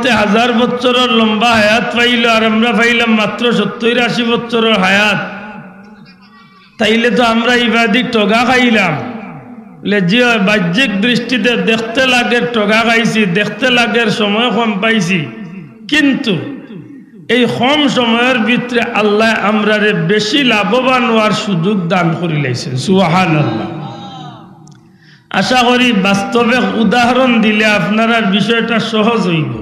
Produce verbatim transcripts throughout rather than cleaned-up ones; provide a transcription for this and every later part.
তে হাজার বছরর লম্বা হায়াত পাইল, আর আমরা পাইলাম মাত্র সত্তর আশি বছরর হায়াত। তাইলে তো আমরা ইবাদি ঠগা খাইলাম। বলে, জি অয়, বাহ্যিক দৃষ্টিতে দেখতে লাগের ঠগা খাইছি, দেখতে লাগের সময় কম পাইছি, কিন্তু এই কম সময়র ভিতরে আল্লায় আমরারে বেশি লাভবান অওয়ার সুযোগ দান করিলাইছে। সুবহানাল্লাহ। আশা করি বাস্তবে উদাহরণ দিলে আপনারার বিষয়টা সহজ অইবো।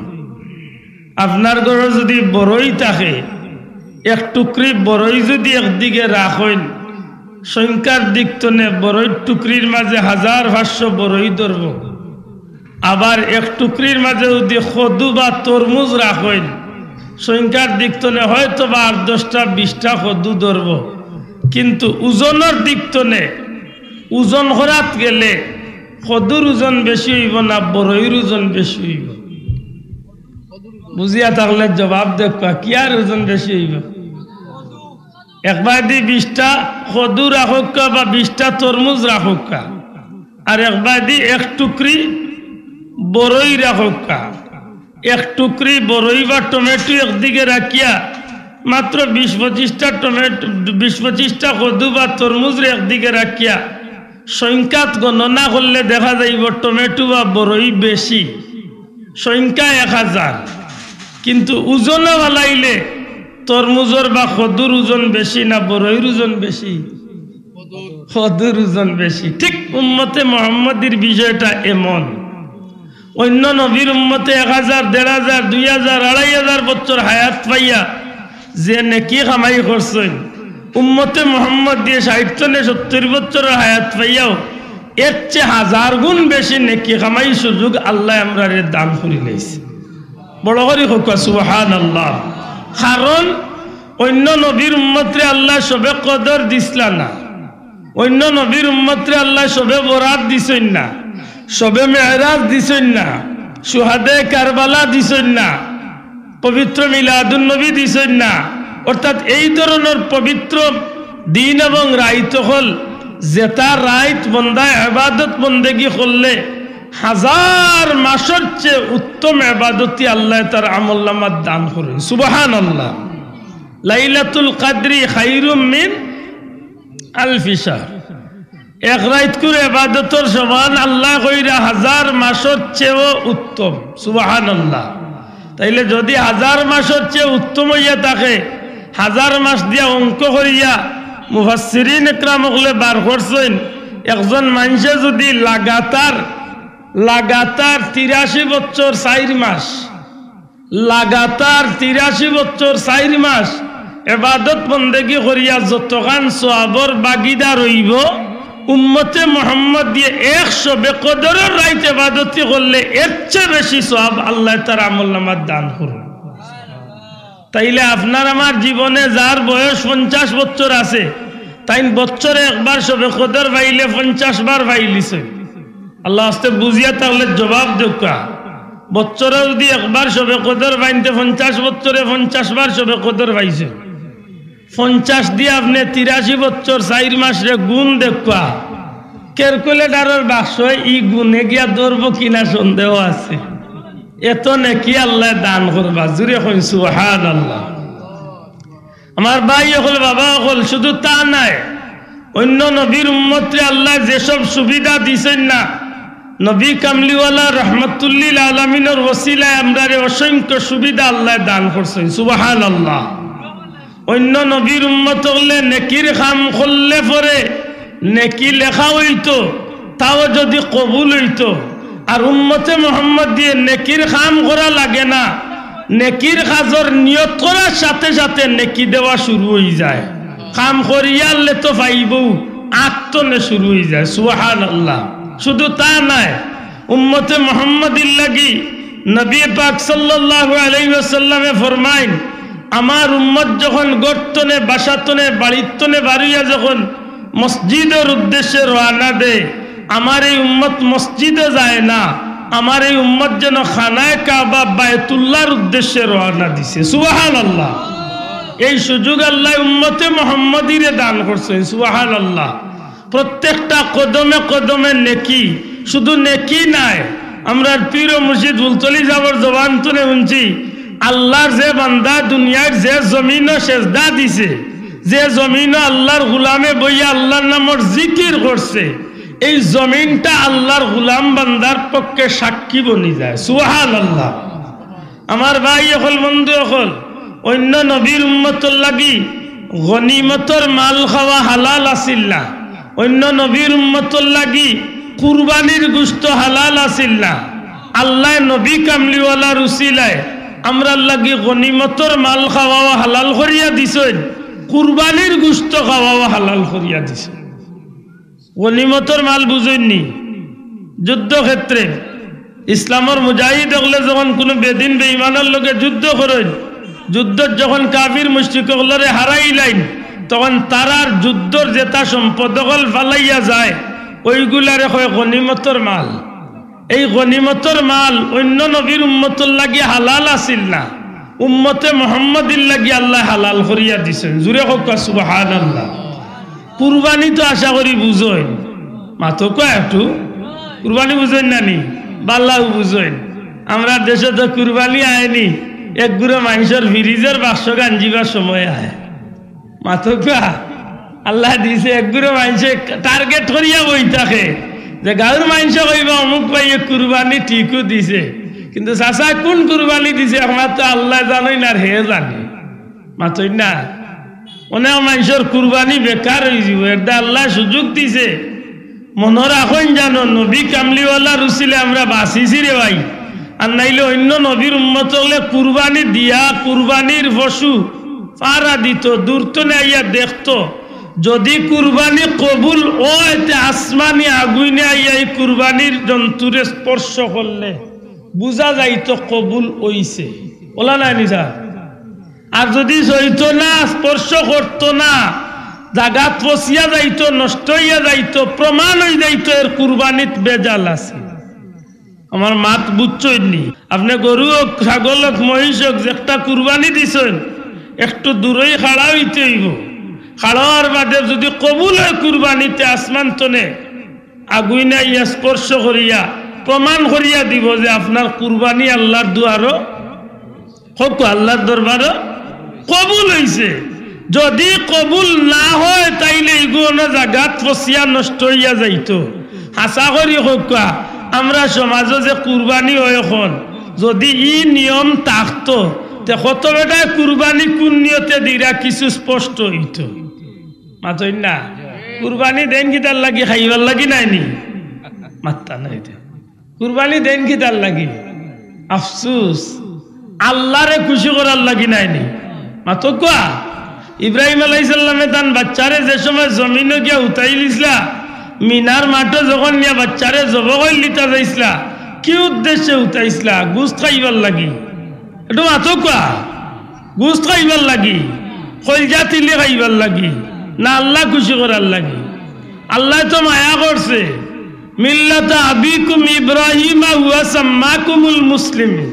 আপনার ঘরো যুদি বড়ই থাকে, এক টুকরি বড়ই যুদি একদিকে রাখইন, সংখ্যার দিক তনে বড়ইর টুকরির মাঝে হাজার পাঁচশো বড়ই ধরবো। আবার এক টুকরির মাঝে যুদি কদু বা তরমুজ রাখইন, সংখ্যার দিক তনে হয়তো বা আট দশটা বিশটা কদু ধরবো, কিন্তু ওজনর দিক তনে ওজন করাত গেলে কদুর ওজন বেশি অইবো না বড়ইর ওজন বেশি অইবো? বুঝিয়া থাকলে জবাব দেউক্কা, কিয়ার ওজন বেশি অইবো? একবায়দি বিশটা কদু রাখউক্কা বা বিশটা তরমুজ রাখউক্কা, আর একবায়দি এক টুকরি বড়ই রাখউক্কা, এক টুকরি বড়ই বা টমেটো একদিকে রাখিয়া, মাত্র বিশ পঁচিশটা টমেটো, বিশ পঁচিশটা কদু বা তরমুজরে একদিকে রাখিয়া, সংখ্যাত গণনা করলে দেখা যাইবো টমেটো বা বড়ই বেশি, সংখ্যা এক হাজার, কিন্তু ওজনো ফালাইলে তরমুজর বা কদুর ওজন বেশি না বড়ইর ওজন বেশি? কদুর ওজন বেশি। ঠিক উম্মতে মোহাম্মদীর বিষয়টা এমন। অইন্য নবীর উম্মতে এক হাজার, দেড় হাজার, দুই হাজার, আড়াই হাজার বছর হায়াত পাইয়া যে নেকি কামাই করছইন, উম্মতে মোহাম্মদীয়ে ষাইট তনে সত্তর বছরর হায়াত পাইয়াও এর চেয়ে হাজার গুণ বেশি নেকি কামাই সুযোগ আল্লায় আমরারে দান করিলাইছে। বড় করি কউক্কা সুবহানাল্লাহ। কারণ অইন্য নবীর উম্মতরে আল্লায় শবে কদর দিছলা না, অইন্য নবীর উম্মতরে আল্লায় শবে বরাত দিছইন না, শবে মেরাজ দিছইন না, শুহাদায়ে কারবালা দিছইন না, পবিত্র মিলাদুন নবী দিছইন না। অর্থাৎ এই ধরনর পবিত্র দিন এবং রাইত অকল, যেটা রাইত বন্দায় ইবাদত বন্দেগি করলে হাজার মাসর চেয়ে উত্তম ইবাদতি আল্লায় তার আমলনামাত দান করইন। সুবহানাল্লাহ। লাইলাতুল কাদরি খাইরুম মিন আলফি শাহর। এক রাইতকুর ইবাদতর সমান আল্লায় কইরা হাজার মাসর চেয়েও উত্তম। সুবহানাল্লাহ। তাইলে যুদি হাজার মাসর চেয়ে উত্তম অইয়া থাকে, হাজার মাস দিয়া অঙ্ক করিয়া মুফাসসিরিন একরাম অকলে বার করছইন, একজন মানষে যুদি লাগাতার, লাগাতার তিরাশি বছর চাইর মাস, লাগাতার তিরাশি বছর চাইর মাস ইবাদত বন্দেগি করিয়া যতখান সওয়াবর ভাগিদার অইবো, উম্মতে মোহাম্মদীয়ে এক শবে কদরর রাইত ইবাদতি করলে এর চেয়ে বেশি সওয়াব আল্লায় তার আমলনামাত দান করইন। তাইলে আপনার আমার জীবনে যার বয়স পঞ্চাশ বছর আছে, তাইন বছরে একবার শবে কদর পাইলে পঞ্চাশ বার পাইলিছইন। আল্লার ওয়াস্তে বুঝিয়া থাকলে জবাব দেউক্কা। বছরে যুদি একবার শবে কদর পাইন তে পঞ্চাশ বছরে পঞ্চাশ বার শবে কদর পাইছইন। পঞ্চাশ দিয়া আপনে তিরাশি বছর চাইর মাসরে গুণ দেউক্কা। Calculator-র বাক্সয় ই গুণে গিয়া ধরবো কিনা সন্দেহ আছে। এত নেকি আল্লায় দান করবা, জুরে কইন সুবহানাল্লাহ। আমার ভাই অকল, বাবা অকল, শুধু তা নায়, অইন্য নবীর উম্মতরে আল্লায় যেসব সুবিধা দিছইন না, নবী কামলিওয়ালা রহমাতুল্লিল আলামিনর ওসিলায় আমরারে অসংখ্য সুবিধা আল্লায় দান করছইন। সুবহানাল্লাহ। অইন্য নবীর উম্মত অকলে নেকির কাম করলে পরে নেকি লেখা অইতো, তাও যুদি কবুল অইতো। আর উম্মতে মোহাম্মদীয়ে নেকির কাম করা লাগে না, নেকির কাজর নিয়ত করার সাথে সাথে নেকি দেওয়া শুরু অইযায়। কাম করিয়ারলে তো পাইবউ, আত তনে শুরু অইযায়। সুবহানাল্লাহ। শুধু তা নায়, উম্মতে মোহাম্মদীর লাগি নবী পাক সাল্লাল্লাহু আলাইহি ওয়াসাল্লামে ফরমাইন, আমার উম্মত যখন ঘর তনে, বাসা তনে, বাড়ির তনে বারইয়া যখন মসজিদর উদ্দেশ্যে রওয়ানা দেয়, আমার এই উম্মত মসজিদো যায় না, আমার এই উম্মত যেন খানায়ে কাবা বায়তুল্লাহর উদ্দেশ্যে রওয়ানা দিছে। সুবহানাল্লাহ। এই সুযোগ আল্লায় উম্মতে মোহাম্মদীরে দান করছইন। সুবহানাল্লাহ। প্রত্যেকটা কদমে কদমে নেকি, শুধু নেকি নায়, আমরার পীর ও মুর্শিদ ফুলতলি সাবর জবান তুনে হুনছি, আল্লার যে বান্দা দুনিয়ার যে জমিনো সেজদা দিছে, যে জমিনো আল্লার গুলামে বইয়া আল্লার নামর জিকির করছে, এই জমিনটা আল্লার গুলাম বান্দার পক্ষে সাক্ষী বনি যায়। সুবহানাল্লাহ। আমার ভাই অকল, বন্ধু অকল, অইন্য নবীর উম্মতর লাগি গনিমতর মাল খাওয়া হালাল আছিল না, অইন্য নবীর উম্মতর লাগি কুরবানির গুস্ত হালাল আছিল না। আল্লায় নবী কামলিওয়ালার উসিলায় আমরার লাগি গনিমতর মাল খাওয়াও হালাল করিয়া দিছইন, কুরবানির গুস্ত খাওয়াও হালাল করিয়া দিছইন। গনিমতর মাল বুঝইন নি? যুদ্ধক্ষেত্রে ইসলামর মুজাহিদ অকলে যখন কুনু বেদিন বেঈমানর লগে যুদ্ধ করইন, যুদ্ধত যখন কাফির মুশরিক অকলরে হারাইলাইন, তখন তারার যুদ্ধর যেতা সম্পদ অকল ফালাইয়া যায়, অইগুলারে কয় গনিমতর মাল। এই গনিমতর মাল অইন্য নবীর উম্মতর লাগি হালাল আছিল না, উম্মতে মুহাম্মদীর লাগি আল্লায় হালাল করিয়া দিছইন। জুরে কউক্কা সুবহানাল্লাহ। কুরবানি তো আশা করি বুঝইন, মাতউক্কা একটু। কুরবানি বুঝইন না নি? বালাউ বুঝইন। আমরার দেশো তো কুরবানি আয় নি, এক গুড়া মানষর ফ্রিজর বাক্স গাঞ্জিবার সময় আয়। মাতউক্কা, আল্লায় দিছে এক গুড়া মানষে টার্গেট করিয়া বই থাকে যে গাউর মানষে কইবা অমুক ভাইয়ে কুরবানি ঠিকউ দিছে, কিন্তু চাচা কুন কুরবানি দিছে একমাত্র আল্লায় জানইন আর হে জানে। মাতইন না? অনেক মানষর কুরবানি বেকার অইযিবো, এরদায় আল্লায় সুযোগ দিছে। মনো রাখইন জানো, নবী কামলিওয়ালার উসিলে আমরা বাচিছি রে ভাই। আর নাইলে অইন্য নবীর উম্মত অকলে কুরবানি দিয়া কুরবানির পশু পারা দিতো, দূর তনে আইয়া দেখতো। যুদি কুরবানি কবুল অয়, তে আসমানি আগুইনে আইয়া ই কুরবানির জন্তুরে স্পর্শ করলে বুঝা যাইতো কবুল অইছে। অলা নায় নি স্যার? আর যুদি ছইতো না, স্পর্শ করতো না, জাগাত ফছিয়া যাইতো, নষ্ট অইয়া যাইতো, প্রমাণ অই যাইতো এর কুরবানিত ভেজাল আছে। আমার মাত বুঝছইন নি? আপনে গরু অউক, ছাগল অউক, মহিষ অউক, যেকটা কুরবানি দিছইন, একটু দূরই খাড়া অইতে অইবো। খাড়া অওয়ার বাদে যুদি কবুল অয় কুরবানি, তে আসমান তনে আগুইনে আইয়া স্পর্শ করিয়া প্রমাণ করিয়া দিবো যে আপনার কুরবানি আল্লার দুয়ারো, কউক্কা, আল্লার দরবারো কবুল অইছে। যুদি কবুল না অয়, তাইলে ইগু অনো জাগাত ফছিয়া নষ্ট অইয়া যাইতো। হাছা করি কউক্কা, আমরার সমাজো যে কুরবানি অয় অখন, যুদি ই নিয়ম থাকতো, তে কত বেটায় কুরবানি কুন নিয়তে দিরা কিছু স্পষ্ট অইতো। মাতইন না? কুরবানি দেইন কিতার লাগি? খাইবার লাগি নায় নি? মাত্তা নাই দে। কুরবানি দেইন কিতার লাগি? আফসুস, আল্লারে খুশি করার লাগি নায় নি? মাতউক্কা। ইব্রাহিম আলাইহিস সালামে তান বাচ্চারে যে সময় জমিনো গিয়া উতাইলিছলা, মিনার মাঠো যখন নিয়া বাচ্চারে জবো করিলিতা যাইছলা, কি উদ্দেশ্যে উতাইছলা? গুস্ত খাইবার লাগি? একটু মাতউক্কা। গুস্ত খাইবার লাগি, কইলজা তিলি খাইবার লাগি, না আল্লা খুশি করার লাগি? আল্লায় তো মায়া করছে। মিল্লাতা আবিকুম ইব্রাহিমা হুয়া সাম্মাকুমুল মুসলিমিন।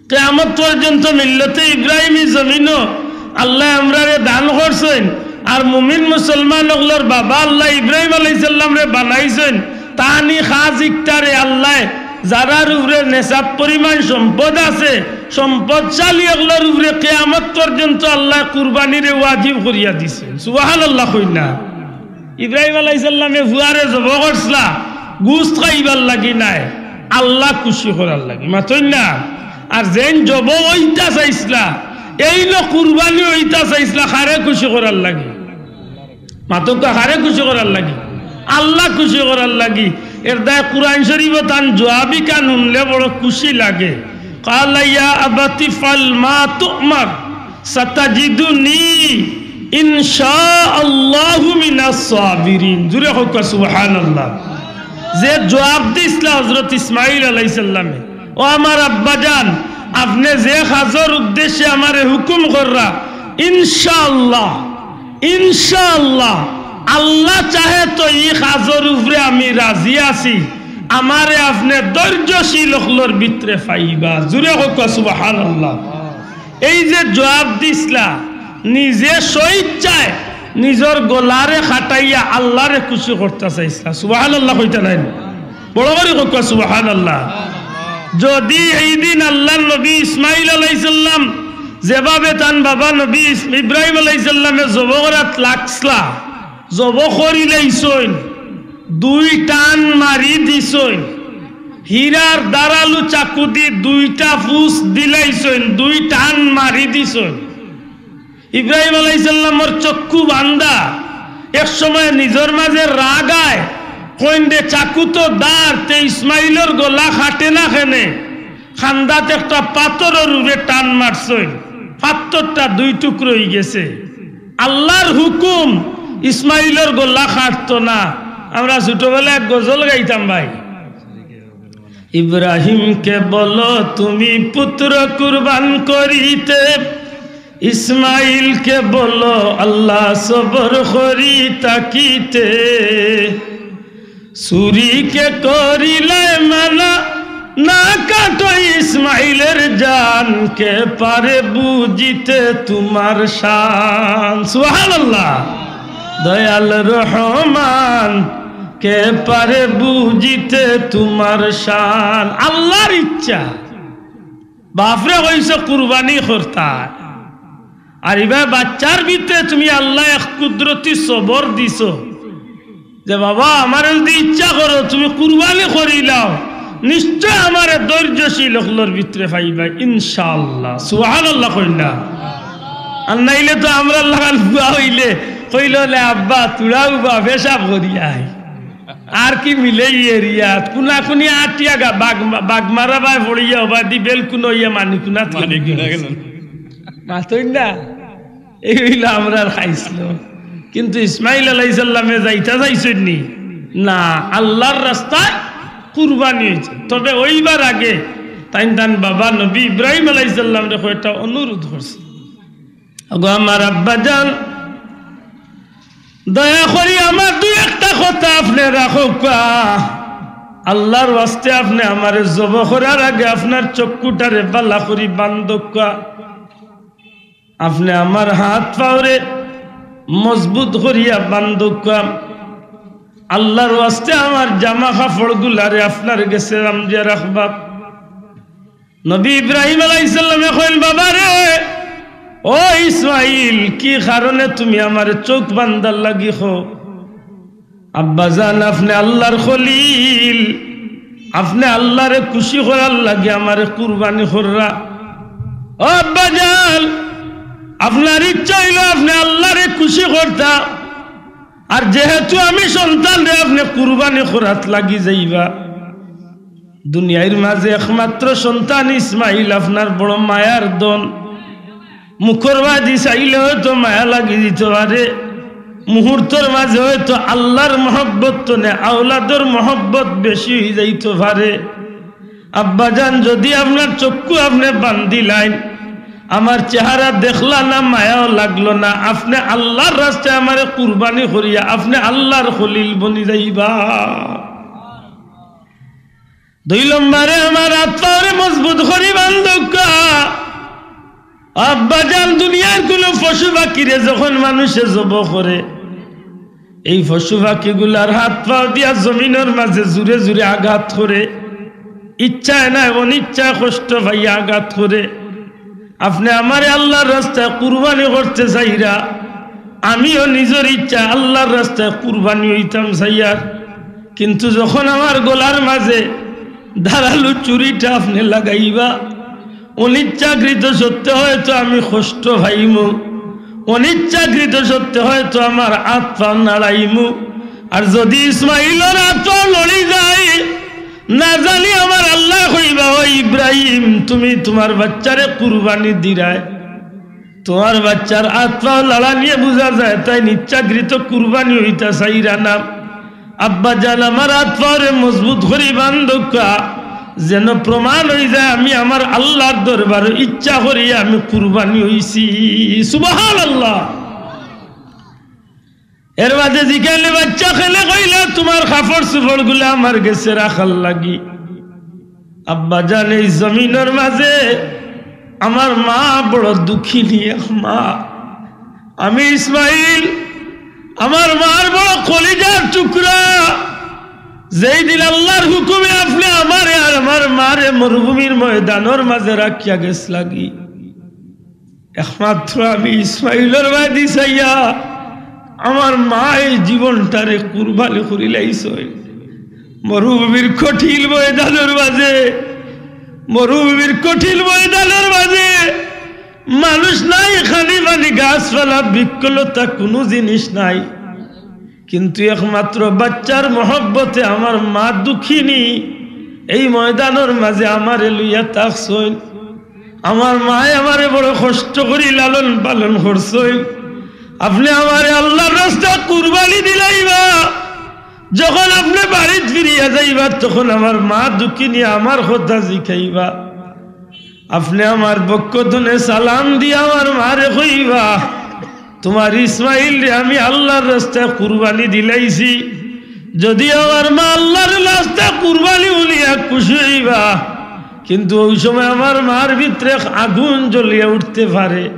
কিয়ামত পর্যন্ত মিল্লতে ইব্রাহিমী জমিনো আল্লায় আমরারে দান করছইন। আর মুমিন মুসলমান অকলর বাবা আল্লায় ইব্রাহিম আলাইহিস সালামরে বানাইছইন। তানি খাছ ইকটারে আল্লায় যারার উপরে নেশাব পরিমাণ সম্পদ আছে, সম্পদশালী অকলর উপরে কিয়ামত পর্যন্ত আল্লায় কুরবানিরে ওয়াজিব করিয়া দিছে। সুবহানাল্লাহ কইন না। ইব্রাহিম আলাইহিস সালামে ফুয়ারে জবো করছলা, গুস্ত খাইবার লাগি নায়, আল্লা খুশি করার লাগি। মাতইন না? আর যেইন জবো অইতা চাইছলা, এইন কুরবানি অইতা চাইছলা, কারে খুশি করার লাগি? মাতউক্কা, কারে খুশি করার লাগি? আল্লা খুশি করার লাগি। এরদায় কুরআন শরিফো তান জুয়াবিখান হুনলে বড় খুশি লাগে। কালা ইয়া আবাতি ফাল মা তুমার সাতাজিদুনি ইনশাআল্লাহু মিনাস সাবিরিন। জুরে কউক্কা সুবহানাল্লাহ। যে জুয়াব দিছলা হজরত ইসমাইল আলাইহিস সালামে, "ও আমার আব্বাজান, আপনে যে কাজর উদ্দেশ্যে আমারে হুকুম কররা, ইনশাআল্লাহ, ইনশাআল্লাহ, আল্লা চাহে তো ই কাজর উপরে আমি রাজি আছি, আমারে আপনে ধৈর্যশীল অকলর ভিতরে পাইবা।" জুরে কউক্কা সুবহানাল্লাহ। এই যে জুয়াব দিছলা, নিজে স্বইচ্ছায় নিজর গলারে কাটাইয়া আল্লারে খুশি করতা চাইছলা। সুবহানাল্লাহ কইতা নায় নি? বড় করি কউক্কা সুবহানাল্লাহ। যদি এই দিন আল্লাহর নবী ইসমাইল আলাইহিস সালাম যেভাবে তান বাবা নবী ইস-, ইব্রাহিম আলাইহিস সালামে জবো করাত লাগছলা, জবো করিলাইছইন, দুই টান মারি দিছইন, হীরার ধারালু চাকুদি দুইটা ফুস দিলাইছইন, দুই টান মারি দিছইন। ইব্রাহিম আলাইহিস সালামর চক্ষু বান্ধা, এক সময় নিজর মাঝে রাগ আয়, কইন দে, "চাকু তো ধার, তে ইসমাইলর গলা কাটে না কেনে?" কান্দাত একটা পাথরর উপরে টান মারছইন, পাথরটা দুই টুকরো অইগেছে। আল্লাহর হুকুম, ইসমাইলর গলা কাটতো না। আমরা ছোটবেলায় এক গজল গাইতাম ভাই, "ইব্রাহিমকে বলো তুমি পুত্র কুরবান করিতে, ইসমাইলকে বলো আল্লাহ সবর করি থাকিতে।" চুরিকে করিলে মানা, না কাটো ইসমাইলের জান, কে পারে বুঝিতে তোমার শান। সুবহানাল্লাহ। দয়াল রহমান, কে পারে বুঝিতে তোমার শান। আল্লাহর ইচ্ছা। বাফরে কইছো কুরবানি করতা, আর ইবা বাচ্চার ভিতরে তুমি আল্লাহ এক কুদরতি সবর দিছো যে, "বাবা, আমারে যদি ইচ্ছা করো, তুমি কুরবানি করিলাও, নিশ্চয় আমারে ধৈর্যশীল অকলর ভিতরে পাইবা, ইনশাআল্লাহ।" সুবহানাল্লাহ কইলা। আর নাইলে তো আমরার লাখান বুয়া অইলে কইলো নে, "আব্বা, তুড়াও বা পেশাব করি আয়।" আর কি মিলে ই এরিয়াত? কুনাকুনি আটিয়া গা-, বাগ-, বাগমারা বায় পড়িয়া, ওবায়দি বেলকুন অইয়া মানিকুনাত মানিকুনা গেল। মাতইন না? এই অইলো আমরার খাইছলো। কিন্তু ইসমাইল আলাইহিস সালামে যাইতা চাইছইন নি? না, আল্লাহর রাস্তায় কুরবানি অইছে। তবে অইবার আগে তাইন তান বাবা নবী ইব্রাহিম আলাইহিস সালামরে কয়টা অনুরোধ করছে। ওগো আমার আব্বা জান, দয়া করি আমার দুই একটা কথা আপনে রাখউক্কা। আল্লাহর ওয়াস্তে আপনে আমারে জবো করার আগে আপনার চক্ষুটারে বালা করি বান্ধউক্কা। আপনে আমার হাত পাওরে মজবুত করিয়া বান্ধউক্কা। আল্লাহর ওয়াস্তে আমার জামা কাপড়গুলারে আপনার গেছে রামজিয়া রাখবা। নবী ইব্রাহিম আলাইহিস সালামে কইন, "বাবা রে, ও ইসমাইল, কি কারণে তুমি আমারে চউখ বান্ধার লাগি কও?" আব্বা জান, আপনে আল্লাহর খলিল, আপনে আল্লাহরে খুশি করার লাগি আমারে কুরবানি কররা। ও আব্বা জান, আপনার ইচ্ছা অইলো আপনে আল্লাহরে খুশি করতা, আর যেহেতু আমি সন্তানরে আপনে কুরবানি করাত লাগি যাইবা। দুনিয়ার মাঝে একমাত্র সন্তান ইসমাইল আপনার বড় মায়ার ধন। মুখর বায়দি চাইলে হয়তো মায়া লাগি দিতো পারে, মুহূর্তর মাঝে হয়তো আল্লাহর মহব্বত তনে আওলাদর মহব্বত বেশি অইযাইতো পারে। আব্বা জান, যদি আপনার চক্ষু আপনে বান্ধিলাইন, আমার চেহারা দেখলা না, মায়াও লাগলো না, আপনে আল্লাহর রাস্তায় আমারে কুরবানি করিয়া আপনে আল্লাহর খলিল বনি যাইবা। দুই নম্বরে আমার আত্মারে মজবুত করি বান্ধউক্কা। আব্বা জান, দুনিয়ার কুনু পশু পাখিরে যখন মানুষে জবো করে, এই পশু পাখিগুলার হাত পাও দিয়া জমিনর মাঝে জুরে জুরে আঘাত করে, ইচ্ছায় নায় অনিচ্ছায় কষ্ট পাইয়া আঘাত করে। আপনে আমারে আল্লাহর রাস্তায় কুরবানি করতে চাইরা, আমিও নিজর ইচ্ছায় আল্লাহর রাস্তায় কুরবানি অইতাম চাইয়ার। কিন্তু যখন আমার গলার মাঝে ধারালো চুরিটা আপনে লাগাইবা, অনিচ্ছাকৃত সত্ত্বে হয়তো আমি কষ্ট পাইমু, অনিচ্ছাকৃত সত্ত্বে হয়তো আমার আত পাও নাড়াইমু। আর যদি ইসমাইলর আত পাও লড়ি যায়, না জানি আমার আল্লায় কইবা, "ও ইব্রাহিম, তুমি তুমার বাচ্চারে কুরবানি দিরায়।" তুমার বাচ্চার আত পাও লড়ানিয়ে বুঝা যায়, তাইন ইচ্ছাকৃত কুরবানি অইতা চাইরা না। আব্বা জান, আমার আত পাওরে মজবুত করি বান্ধউক্কা, যেন প্রমাণ অইযায় আমি আমার আল্লার দরবারো ইচ্ছা করি আমি কুরবানি অইছি। সুবহানাল্লাহ। এর বাদে জিকাইলে, "বাচ্চা, কেনে কইলা তুমার কাপড়-চুপড়গুলা আমার গেছে রাখার লাগি?" আব্বা জান, এই জমিনর মাঝে আমার মা বড় দুঃখিনী এক মা। আমি ইসমাইল, আমার মার বড় কলিজার টুকরা। যেই দিন আল্লাহর হুকুমে আপনে আমারে আর আমার মারে মরুভূমির ময়দানর মাঝে রাখিয়া গেছলাগি, একমাত্র আমি ইসমাইলর বায়দি চাইয়া আমার মা এই জীবনটারে কুরবানি করিলাইছইন। মরুভূমির কঠিন ময়দানর মাঝে, মরুভূমির কঠিন ময়দানর মাঝে মানুষ নাই, খানি পানি, গাছপালা, বৃক্ষলতা, কুনু জিনিস নাই। কিন্তু একমাত্র বাচ্চার মহব্বতে আমার মা দুঃখিনী এই ময়দানর মাঝে আমারে লইয়া থাকছইন। আমার মায়ে আমারে বড় কষ্ট করি লালন পালন করছইন। আপনে আমারে আল্লাহর রাস্তায় কুরবানি দিলাইবা, যখন আপনে বাড়িত ফিরিয়া যাইবা, তখন আমার মা দুঃখিনী আমার কথা জিকাইবা। আপনে আমার পক্ষ থনে সালাম দিয়া আমার মারে কইবা, "তুমার ইসমাইলরে আমি আল্লাহর রাস্তায় কুরবানি দিলাইছি।" যদি আমার মা আল্লাহর রাস্তায় কুরবানি হুনিয়া খুশি অইবা, কিন্তু ওই সময় আমার মার ভিতরে আগুন জ্বলিয়া উঠতে পারে।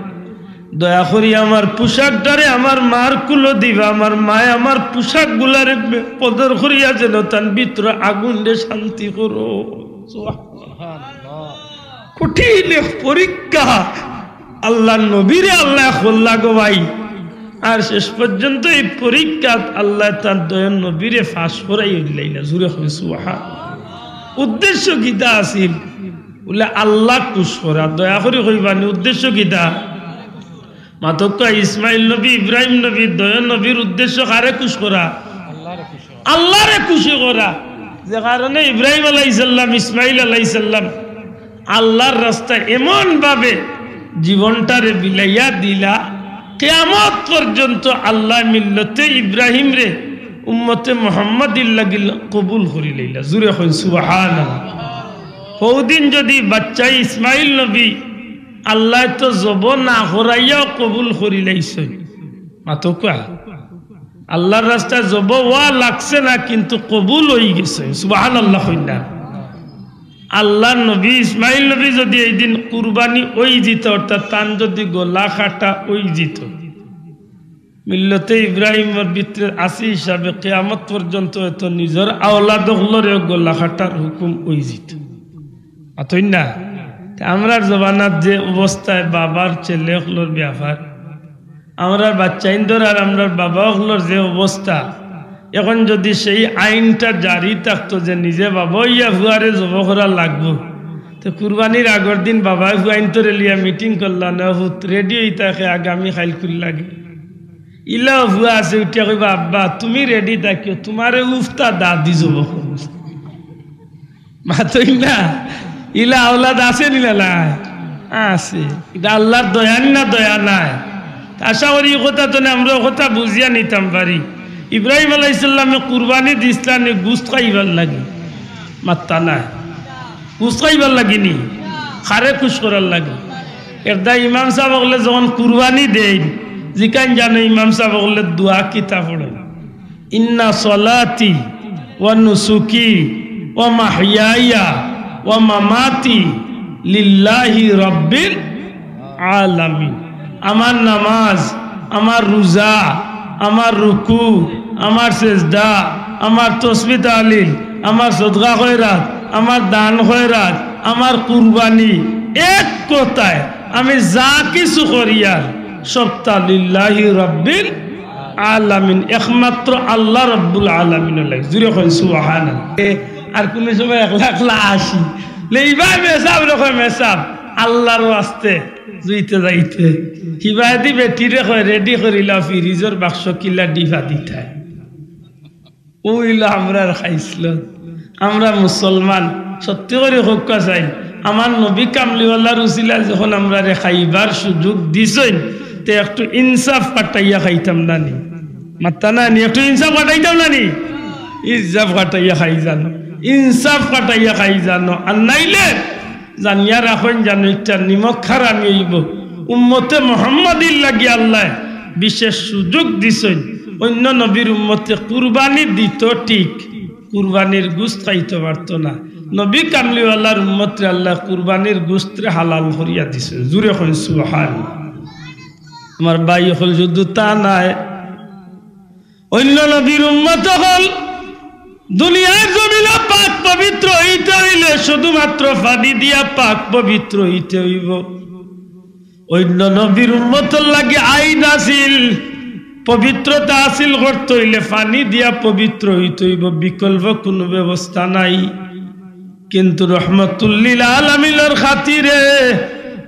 দয়া করি আমার পোশাকটারে আমার মার কুলো দিবা, আমার মায়ে আমার পোশাকগুলারে বে-, কদর করিয়া যেন তান ভিতরে আগুনরে শান্তি করো। কঠিন এক পরীক্ষা, আল্লাহর নবীরে আল্লায় করলা গো ভাই। আর শেষ পর্যন্ত এই পরীক্ষাত আল্লায় তান দয়ার নবীরে পাশ করাই দিলাইলা। জুরে কই সুবহান। উদ্দেশ্য কিতা আছিল? বুলে আল্লাহ খুশ করা। দয়া করি কইবানি উদ্দেশ্য কিতা? মাতউক্কা, ইসমাইল নবী, ইব্রাহিম নবী, দয়ার নবীর উদ্দেশ্য কারে খুশ করা? আল্লাহরে খুশি করা। যে কারণে ইব্রাহিম আলাইহিস সালাম, ইসমাইল আলাইহিস সালাম আল্লাহর রাস্তায় এমন ভাবে জীবনটারে বিলাইয়া দিলা, কিয়ামত পর্যন্ত আল্লাহ মিল্লতে ইব্রাহিমরে উম্মতে মুহাম্মাদির লাগি কবুল করিলাইলা। জুরে কইন সুবহানাল্লাহ। হউদিন যদি বাচ্চা ইসমাইল নবী আল্লায় তো জব না করাইয়াও কবুল করিলাইছইন। মাতউক্কা। আল্লাহর রাস্তায় জব অওয়া লাগছে না, কিন্তু কবুল অইগেছে। সুবহানাল্লাহ কইন না। আল্লাহর নবী ইসমাইল নবী যদি এই দিন কুরবানি অইযিত, অর্থাৎ তান যদি গলা কাটা অইযিত, মিল্লতে ইব্রাহিমর ভিতরে আছে হিসাবে কিয়ামত পর্যন্ত হয়তো নিজর আওলাদ অকলরেও গলা কাটার হুকুম অইযিত। মাতইন না? তে আমরার জমানাত যে অবস্থায় বাবার ছেলে অকলর ব্যাপার, আমরার বাচ্চাইন্তর আর আমরার বাবা অকলর যে অবস্থা, এখন যদি সেই আইনটা জারি থাকতো যে নিজে বাবা অইয়া ফুয়ারে জব করা লাগবো, তে কুরবানির আগর দিন বাবায় ফুয়াইন্তরে লইয়া মিটিং করলা, "না ফুত, রেডি অই থাকে, আগামী কাইলকুর লাগি।" ইলাও ফুয়া আছে, উঠিয়া কইবা, "আব্বা, তুমি রেডি থাকিও, তুমারে উফতা দাদি জব করমু।" মাতইন না, ইলা আওলাদ আছে নি না নাই? আছে। ইটা আল্লাহর দয়া নি না দয়া নায়? আশা করি ই কথা থনে আমরা ই কথা বুঝিয়া নিতাম পারি। ইব্রাহিম আলাইহিস সালামে কুরবানি দিছলা নি গুস্ত খাইবার লাগি? মাত্তা নায়। গুস্ত খাইবার লাগি নি? কারে খুশ করার লাগি? একদা ইমাম সাব অকলে যখন কুরবানি দেইন, জিকাইন জানো ইমাম সাব অকলে দোয়া কিতা পড়ইন? ইন্না সলাতি ওয়া নুসুকি ওয়া মাহইয়ায়া ওয়া মামাতি লিল্লাহি রাব্বিল আলামিন। আমার নামাজ, আমার রোজা, আমার রুকু, আমার সেজদা, আমার তসবি তাহলিল, আমার সদকা খয়রাত, আমার দান খয়রাত, আমার কুরবানি, এক কথায় আমি যা কিছু করিয়ার সবটা লিল্লাহি রাব্বিল আলামিন, একমাত্র আল্লাহ রাব্বুল আলামিনর লাগি। জুরে কইন সুবহানাল্লাহ। এ, আর কুনু সময় একলা একলা আসি, লেইবা মেসাব রে কয়, "মেসাব, আল্লাহর ওয়াস্তে।" জুইতে যাইতে হিবায়দি বেটিরে কয়, "রেডি করিলা ফ্রিজর বাক্স কিলা ডিফা দিতায়।" অইলো আমরার খাইছলত। আমরা মুসলমান, সত্যি করি কউক্কা চাই, আমার নবী কামলিওয়ালার উসিলায় যখন আমরারে খাইবার সুযোগ দিছইন, তে একটু ইনসাফ কাটাইয়া খাইতাম না নি? মাত্তা না নি, একটু ইনসাফ কাটাইতাম না নি? ইনসাফ কাটাইয়া খাই জানো, ইনসাফ কাটাইয়া খাই জানো। আর নাইলে জানিয়া রাখইন জানো, ইটা নিমক হারামি অইবো। উম্মতে মোহাম্মদীর লাগি আল্লায় বিশেষ সুযোগ দিছইন। অইন্য নবীর উম্মতে কুরবানি দিতো ঠিক, কুরবানির গুস্ত খাইতো পারতো না। নবী কামলিওয়ালার উম্মতরে আল্লায় কুরবানির গুস্তরে হালাল করিয়া দিছইন। জুরে কইন সুবহান। আমার ভাই অকল, শুধু তা নায়, অইন্য নবীর উম্মত অকল দুনিয়ার জমিনো পাক পবিত্র অইতে অইলে শুধুমাত্র পানি দিয়া পাক পবিত্র অইতে অইবো। অইন্য নবীর উম্মতর লাগি আইন আছিল, পবিত্রতা হাসিল করতে অইলে পানি দিয়া পবিত্র অইতে অইবো, বিকল্প কুনু ব্যবস্থা নাই। কিন্তু রহমতুল্লিল আলামিনর খাতিরে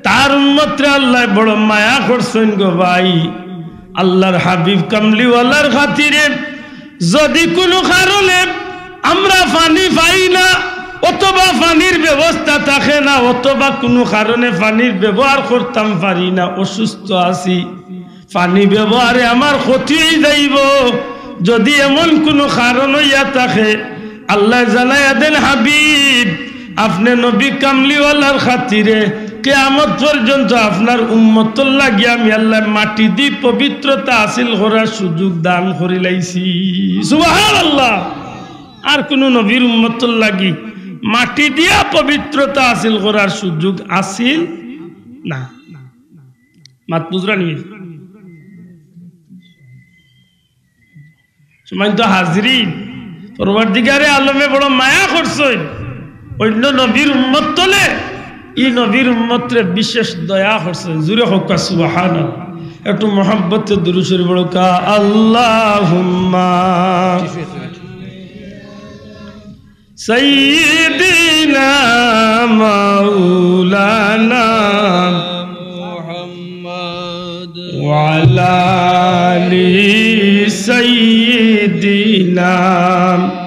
তার উম্মতরে আল্লায় বড় মায়া করছইন গো ভাই। আল্লার হাবিব কামলিওয়ালার খাতিরে যদি কুনু কারণে আমরা পানি পাই না, অথবা পানির ব্যবস্থা থাকে না, অথবা কুনু কারণে পানির ব্যবহার করতাম পারি না, অসুস্থ আছি, পানি ব্যবহারে আমার ক্ষতি অই যাইবো, যদি এমন কুনু কারণ অইয়া থাকে, আল্লায় জানাইয়া দেন, হাবিব, আপনে নবী কামলিওয়ালার খাতিরে কিয়ামত পর্যন্ত আপনার উম্মতর লাগি আমি আল্লায় মাটি দি পবিত্রতা হাসিল করার সুযোগ দান করিলাইছি। সুবহানাল্লাহ। আর কুনু নবীর উম্মতর লাগি মাটি দিয়া পবিত্রতা হাসিল করার সুযোগ আছিল না। মাত বুঝরা নি? সম্মানিত হাজিরিন, পরওয়ারদিগারে আলমে বড় মায়া করছইন, অইন্য নবীর উম্মত তলে ই নবীর উম্মতরে বিশেষ দয়া করছইন। জুরে কউক্কা সুবহানাল্লাহ। একটু মহব্বতে দুরূদ শরীফ পড়উক্কা, আল্লাহুম্মা সাইয়্যিদিনা মাওলানা মুহাম্মদ ওয়া আলা আলি সাইয়্যিদিনা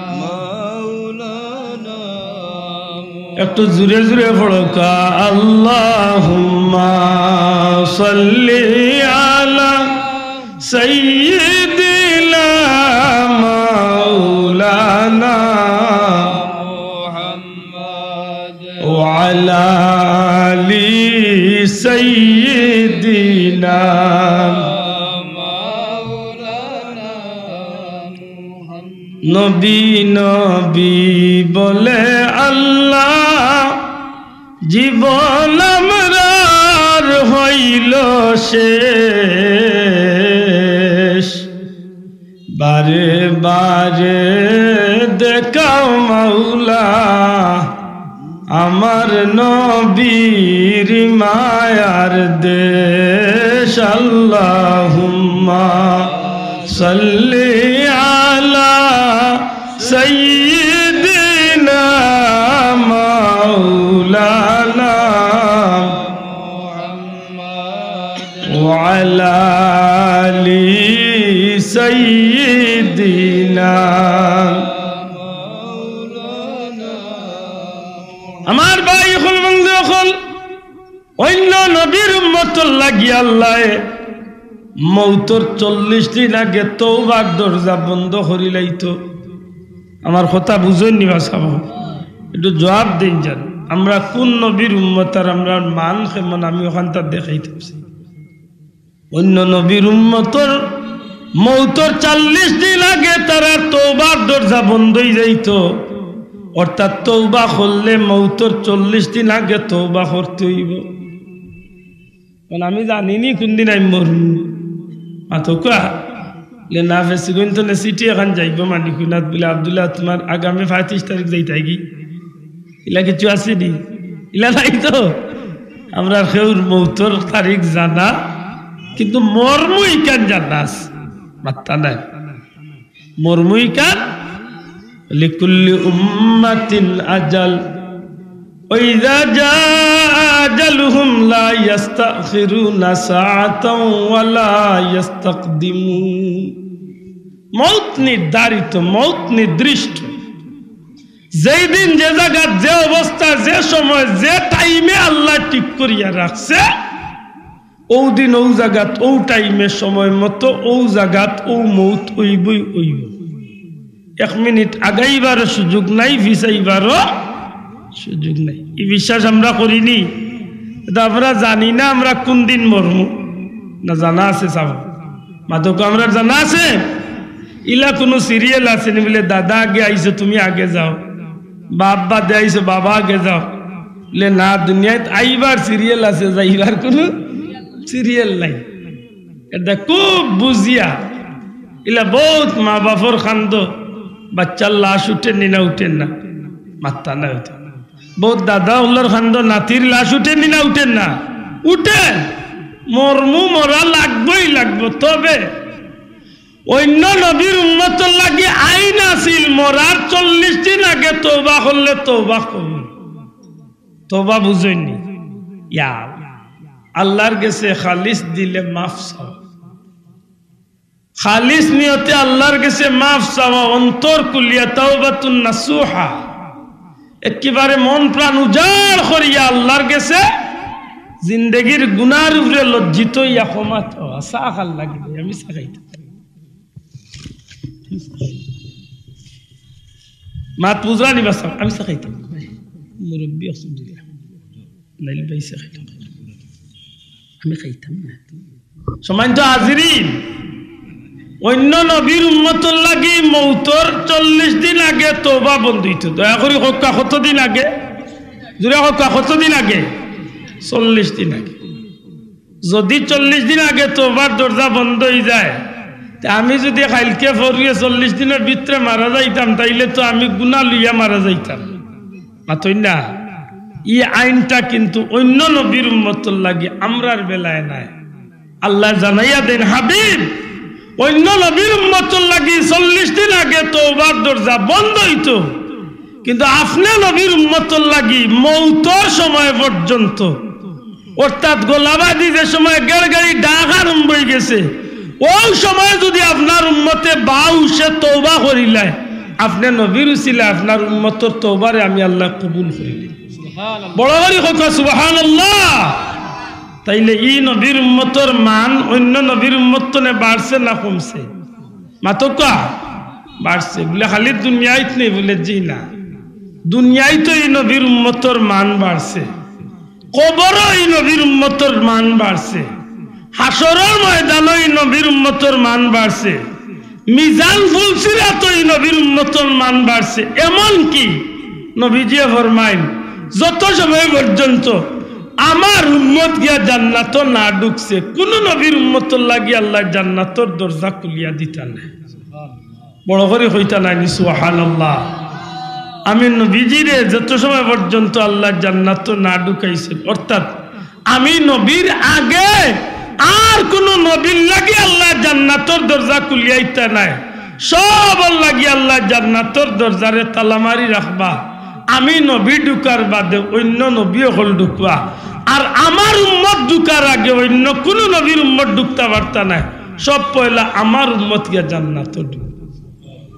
মাওলানা। একটু জুরে জুরে পড়উক্কা, আল্লাহুম্মা সাল্লি আলা সাইয়্যিদিনা মাওলানা মুহাম্মদ ওয়া আলা আলি সাইয়্যিদিনা। নবী নবী বলে আল্লাহ জীবন আমরার হইল শেষ। বারে বারে দেখাও মাওলা আমার নবীর মায়ার দেশ। আল্লাহুম্মা সাল্লি আলা সাইয়্যিদিনা মাওলানা ওয়া আলা আলি সাইয়্যিদিনা। আমার ভাই অকল, বন্ধু অকল, অইন্য নবীর উম্মতর লাগি আল্লায় মউতর চল্লিশ দিন আগে তওবার দরজা বন্ধ করিলাইতো। আমার কথা বুঝইন নি বা সাব? একটু জুয়াব দেইন যান। আমরা কুন নবীর উম্মত আর আমরার মান কেমন, আমি অখানতা দেখাইতাম চাই। অইন্য নবীর উম্মতর মউতর চল্লিশ দিন আগে তারার তওবার দরজা বন্ধ অইযাইতো, অর্থাৎ তওবা করলে মউতর চল্লিশ দিন আগে তওবা করতে অইবো। কারণ আমি জানি নি কুনদিন আমি মরমু। মাতউক্কা, লে না ফেসিগঞ্জ তো নে চিঠি এখান যাইবো মানিকুনাত বুলে, "আব্দুল্লাহ, তুমার আগামী পঁয়ত্রিশ তারিখ যাইতায়গি।" ইলা কিছু আছে নি? ইলা নাই তো। আমরার কেউর মউতর তারিখ জানা, কিন্তু মরমু ইখান জানা আছে। মাত্তা নাই। মরমু ইখান, লিকুল্লি উম্মাতিন আজাল। ওয়া ইযা জাআ আজালুহুম লা ইয়াস্তাখিরুনা সাআতাও ওয়া লা ইয়াস্তাকদিমুন। মউত নির্ধারিত, মউত নির্দিষ্ট। যেই দিন, যে জাগাত, যে অবস্থা, যে সময়, যে টাইমে আল্লায় ঠিক করিয়া রাখছে, অউ দিন, অউ জাগাত, অউ টাইমে, সময় মতো, অউ জাগাত, অউ মউত অইবই অইবো। এক মিনিট আগাইবারও সুযোগ নাই, পিছাইবারও সুযোগ নাই। ই বিশ্বাস আমরা করি নি? ইতা আমরা জানি না আমরা কুনদিন মরমু, না জানা আছে সাব? মাতউক্কা, আমরার জানা আছে? ইলা কুনু সিরিয়াল আছে নি বুলে, "দাদা আগে আইছো, তুমি আগে যাও, বাপ বাদে আইছো, বাবা আগে যাও"? বুলে, "না, দুনিয়াত আইবার সিরিয়াল আছে, যাইবার কুনু সিরিয়াল নাই।" ইটা খুব বুঝিয়া, ইলা বউত মা বাপর কান্দো, বাচ্চার লাশ উঠের নি না উঠের না? মাত্তা না উঠে। বউত দাদা অকলর কান্দো নাতির লাশ উঠের নি না উঠের না? উঠে। মরমু, মরা লাগবোই লাগবো। তবে অইন্য নবীর উম্মতর লাগি আইন আছিল, মরার চল্লিশ দিন আগে তওবা করলে তওবা কবুল। তওবা বুঝইন নি? ইয়া আল্লাহর গেছে খালিস দিলে মাফ চাওয়া। খালিস নিয়তে আল্লাহর গেছে মাফ চাওয়া, অন্তর খুলিয়া, তাওবাতুন নাসুহা। একেবারে মন প্রাণ উজাড় করিয়া আল্লাহর গেছে জিন্দেগির গুনার উপরে লজ্জিত অইয়া ক্ষমা চাওয়া। চা খার লাগি, আমি চা খাইতাম। মাত বুঝরা নি বাসা, আমি চা খাইতাম। মুরব্বি অকল দিলা। নাইলে ভাই চা খাইতাম। আমি খাইতাম না। সম্মানিত হাজিরিন, অইন্য নবীর উম্মতর লাগি মৌতর চল্লিশ দিন আগে তওবা বন্ধ অইতো। দয়া করি কউক্কা, কতদিন আগে? জুরে কউক্কা, কতদিন আগে? চল্লিশ দিন আগে। যদি চল্লিশ দিন আগে তওবার দরজা বন্ধ অইযায়, তে আমি যদি কাইলকে পরুয়ে চল্লিশ দিনর ভিতরে মারা যাইতাম, তাইলে তো আমি গুনা লইয়া মারা যাইতাম। মাতইন না? ই আইনটা কিন্তু অইন্য নবীর উম্মতর লাগি, আমরার বেলায় নায়। আল্লায় জানাইয়া দেইন, হাবিব, অইন্য নবীর উম্মতর লাগি চল্লিশ দিন আগে তওবার দরজা বন্ধ অইতো, কিন্তু আপনে নবীর উম্মতর লাগি মৌতর সময় পর্যন্ত, অর্থাৎ গলাবাদি যে সময় গেড়গেড়ি ডাক আরম্ভ অইগেছে, অউ সময় যদি আপনার উম্মতে বাউশে তওবা করিলায়, আপনে নবীর উছিলায় আপনার উম্মতর তওবারে আমি আল্লায় কবুল করিলিমু। বড় করি কউক্কা সুবহানাল্লাহ। তাইলে ই নবীর উম্মতর মান অইন্য নবীর উম্মত তনে বাড়ছে না কমছে? মাতউক্কা, বাড়ছে। বুলে খালি দুনিয়াইত নি? বুলে জি না, দুনিয়াইতো ই নবীর উম্মতর মান বাড়ছে, কবরো ই নবীর উম্মতর মান বাড়ছে, হাশরর ময়দানো ই নবীর উম্মতর মান বাড়ছে, মিজান ফুলসিরাতো ই নবীর উম্মতর মান বাড়ছে। এমনকি নবীজিয়ে ফরমাইন, যত সময় পর্যন্ত আমার উম্মত গিয়া জান্নাতো না ঢুকছে, কুনু নবীর উম্মতর লাগি আল্লায় জান্নাতর দরজা খুলিয়া দিতা নায়। বড় করি কইতা নায় নি সুবহানাল্লাহ? আমি নবীজিরে যত সময় পর্যন্ত আল্লায় জান্নাতো না ঢুকাইছে, অর্থাৎ আমি নবীর আগে আর কুনু নবীর লাগি আল্লায় জান্নাতর দরজা খুলিয়া দিতা নায়, সবর লাগি আল্লায় জান্নাতর দরজারে তালা মারি রাখবা। আমি নবী ঢুকার বাদে অইন্য নবী অকল ঢুকবা, আর আমার উম্মত ঢুকার আগে অইন্য কুনু নবীর উম্মত ঢুকতা পারতা নায়। সব পয়লা আমার উম্মত গিয়া জান্নাতো ঢুকবা।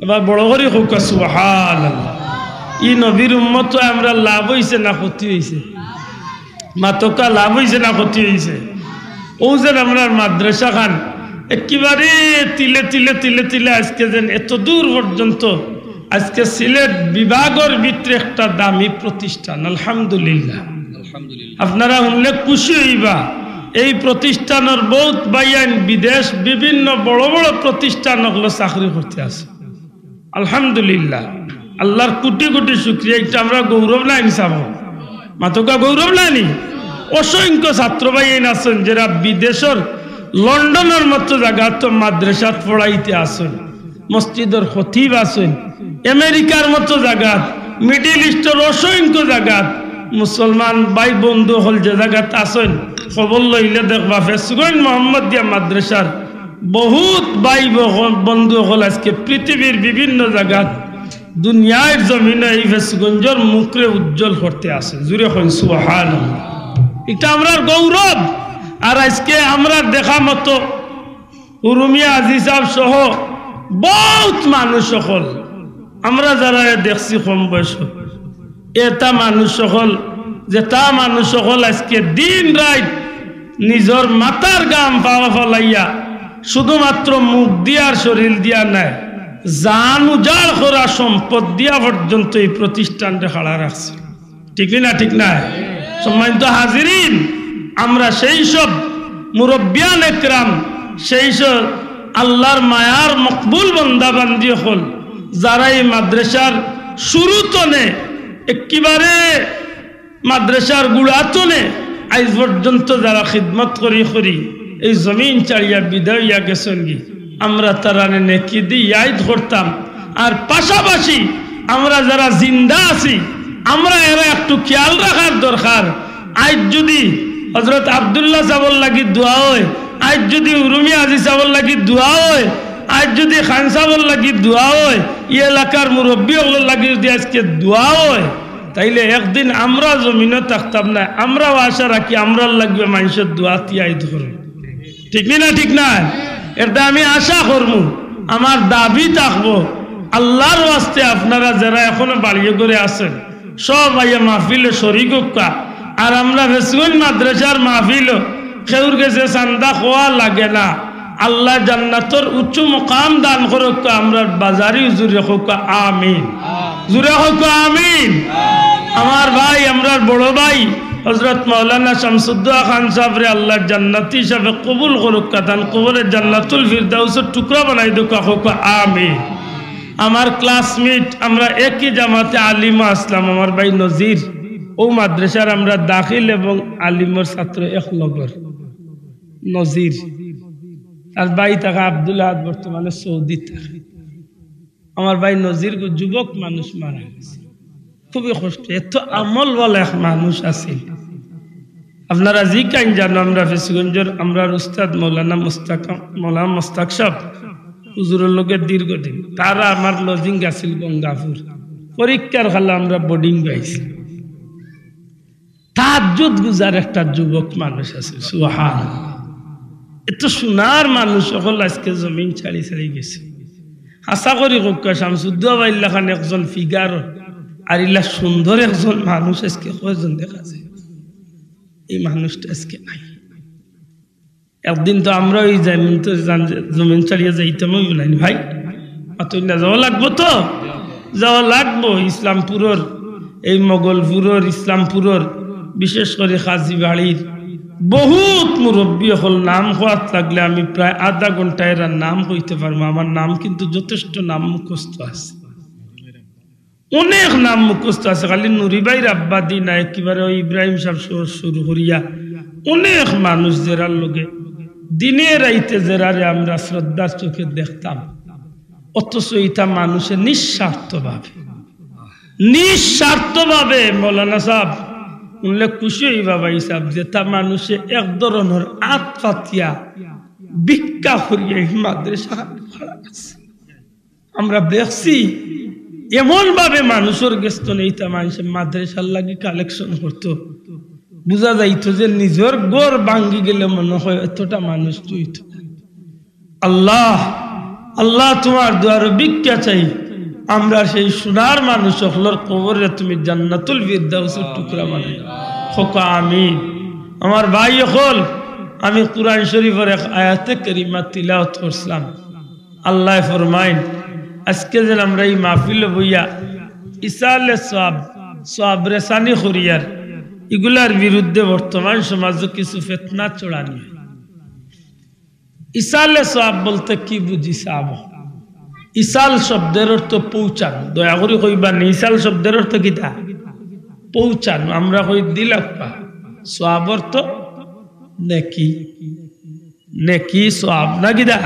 এবার বড় করি কউক্কা সুবহানাল্লাহ। ই নবীর উম্মত অইয়া আমরার লাভ অইছে না ক্ষতি অইছে? মাতউক্কা, লাভ অইছে না ক্ষতি অইছে? অউ যে আমরার মাদ্রাসাখান একেবারে তিলে তিলে তিলে তিলে আইজকে যেন এত দূর পর্যন্ত, আইজকে সিলেট বিভাগর ভিতরে একটা দামি প্রতিষ্ঠান, আলহামদুলিল্লাহ। আলহামদুলিল্লাহ। আপনারা হুনলে খুশি অইবা, এই প্রতিষ্ঠানর বউত ভাইয়াইন বিদেশ বিভিন্ন বড় বড় প্রতিষ্ঠান অকলো চাকরি করতে আছে। আলহামদুলিল্লাহ, আল্লাহর কোটি কোটি শুকরিয়া। ইটা আমরার গৌরব নায় নি সাব? মাতউক্কা, গৌরব নায় নি? অসংখ্য ছাত্র ভাইয়াইন আছইন যেরা বিদেশর লন্ডনর মতো জাগাত মাদ্রাসাত পড়াইতে আছইন, মসজিদর খতিব আছইন, আমেরিকার মতো জাগাত, মিডল ইস্টর অসংখ্য জাগাত মুসলমান ভাই বন্ধু অকল যে জাগাত আছইন, খবর লইলে দেখবা ফেঞ্চুগঞ্জ মোহাম্মদিয়া মাদ্রাসার বউত ভাই বহ-, বন্ধু অকল আইজকে পৃথিবীর বিভিন্ন জাগাত দুনিয়ার জমিনো ই ফেঞ্চুগঞ্জর মুখরে উজ্জ্বল করতে আছে। জুরে কইন সুবহানাল্লাহ। ইটা আমরার গৌরব। আর আইজকে আমরার দেখা মতো উরুমিয়া আজি সাব সহ বউত মানুষ অকল, আমরা যেরারে দেখছি কম বয়সো, এতা মানুষ অকল, যেতা মানুষ অকল আইজকে দিন রাইত নিজর মাথার ঘাম পাওয়া ফালাইয়া শুধুমাত্র মুখ দিয়া আর শরীর দিয়া নায়, জান উজাড় করা সম্পদ দিয়া পর্যন্ত ই প্রতিষ্ঠানরে খাড়া রাখছে। ঠিক নি না? ঠিক নায়? সম্মানিত হাজিরিন, আমরা সেই সব মুরব্বিয়ান একরাম, সেই সব আল্লাহর মায়ার মকবুল বন্দা বান্দি অকল, যেরা ই মাদ্রাসার শুরু তনে একেবারে মাদ্রাসার গুড়া তনে আইজ পর্যন্ত যেরা খিদমত করি করি এই জমিন ছাড়িয়া বিদায় অইয়া গেছইনগি, আমরা তারারে নেকি দি ইয়াদ করতাম। আর পাশাপাশি আমরা যারা জিন্দা আছি, আমরা এরা একটু খেয়াল রাখার দরকার। আইজ যুদি হযরত আব্দুল্লাহ সাবর লাগি দোয়া অয়, আইজ যুদি উরুমি আজি সাবর লাগি দোয়া অয়, আইজ যুদি খান সাবর লাগি দোয়া অয়, ই এলাকার মুরব্বি অকলর লাগি যুদি আইজকে দোয়া অয়, তাইলে একদিন আমরা জমিনো থাকতাম নায়। আমরাও আশা রাখি আমরার লাগিও মানষর দোয়া তিয়াইদ করইন। ঠিক নি না? ঠিক নায়? এরদায় আমি আশা করমু, আমার দাবি থাকবো, আল্লার ওয়াস্তে আপনারা যেরা এখনো বাড়িয়ে ঘরে আছেন, সব আইয়া মাহফিলো শরিক অউক্কা। আর আমরা ফেঞ্চুগঞ্জ মাদ্রাসার মাহফিলো কেউর গেছে চান্দা খোয়া লাগে না। আল্লায় জান্নাতর উচ্চ মুকাম দান করউক্কা, আমরার বাজারি হুজুররে কউক্কা আমিন। জুরে কউক্কা আমিন। আমার ভাই, আমরার বড় ভাই হযরত মাওলানা শামসুদ্দোহা খান সাবরে আল্লায় জান্নাতি হিসাবে কবুল করউক্কা, তান কবররে জান্নাতুল ফিরদাউসর টুকরা বানাই দেউক্কা, কউক্কা আমিন। আমার classmate, আমরা একই জামাতে আলিমো আছলাম, আমার ভাই নজির, অউ মাদ্রাসার আমরা দাখিল এবং আলিমর ছাত্র এক লগর নজির। তার ভাই থাকা আব্দুল আহাদ বর্তমানে সৌদিত থাকে। আমার ভাই নজির গো, যুবক মানুষ মারা গেছে, খুবই কষ্ট। এত আমলওয়ালা এক মানুষ আছিল। আপনারা জিকাইন জানো, আমরা ফেঞ্চুগঞ্জর আমরার উস্তাদ মৌলানা মুস্তাক, মৌলানা মুস্তাক সাব হুজুরর লগে দীর্ঘদিন, তারা আমার লজিং আছিল গঙ্গাপুর, পরীক্ষার খালা আমরা বোর্ডিং পাইছি। তাহাজ্জুদ গুজার একটা যুবক মানুষ আছে, সুবহানাল্লাহ। এত সোনার মানুষ অকল আইজকে জমিন ছাড়ি ছাড়ি গেছে। হাছা করি কউক্কা, শামসুদ্দোহা ভাইর লাখান একজন ফিগার আর ইলা সুন্দর একজন মানুষ আইজকে কয়জন দেখা যায়? এই মানুষটা আইজকে নাই। একদিন তো আমরাও ই জামিন তো জান-, জমিন ছাড়িয়া যাইতাম অইবো নানি ভাই? মাতইন না, যাওয়া লাগবো তো? যাওয়া লাগবো। ইসলামপুরর, এই মগলপুরর, ইসলামপুরর, বিশেষ করি কাজীবাড়ির বহুত মুরব্বি অকল নাম কওয়াত লাগলে আমি প্রায় আধা ঘন্টা এরার নাম কইতে পারমু। আমার নাম কিন্তু যথেষ্ট নাম মুখস্থ আছে। অনেক নাম মুখস্থ আছে, খালি নুরি ভাইর আব্বাদি না, একেবারে ওই ইব্রাহিম সাব সহ শুরু করিয়া অনেক মানুষ যেরার লগে দিনে রাইতে যেরারে আমরা শ্রদ্ধার চোখে দেখতাম, অথচ ইতা মানুষে নিঃস্বার্থভাবে, নিঃস্বার্থভাবে মৌলানা সাব উনলে খুশি অইবা ভাই সাব, যেতা মানুষে এক ধরনর আত পাতিয়া ভিক্ষা করিয়া এই মাদ্রাসা খাড়া আছে। আমরা দেখছি এমন ভাবে মানুষর গেছ থনে ইতা মানষে মাদ্রাসার লাগি কালেকশন করতো, বুঝা যাইতো যে নিজর ঘর ভাঙ্গি গেলে মনে হয় এতটা মানুষ জুইতো। আল্লাহ, আল্লাহ, তুমার দুয়ারো ভিক্ষা চাই, আমরা সেই সোনার মানুষ অকলর কবররে তুমি জান্নাতুল ফিরদাউসর টুকরা বানাই। কউক্কা আমিন। আমার ভাই অকল, আমি কোরআন শরীফর এক আয়াতে কারিমা তিলাওয়াত করছিলাম। আল্লায় ফরমাইন, আইজকে যেন আমরা ই মাহফিলো বইয়া ইসালে সওয়াব, সওয়াব রেসানি করিয়ার, ইগুলার বিরুদ্ধে বর্তমান সমাজো কিছু ফিতনা ছড়ানি। ইসালে সওয়াব বলতে কি বুঝি সাব? ইসাল শব্দের অর্থ পৌঁছানো। দয়া করি কইবা নি, ইসাল শব্দের অর্থ কিতা? পৌঁছানো। আমরা কই দিলাপ্পা। সওয়াব অর্থ নেকি। নেকি সওয়াব না কিতা?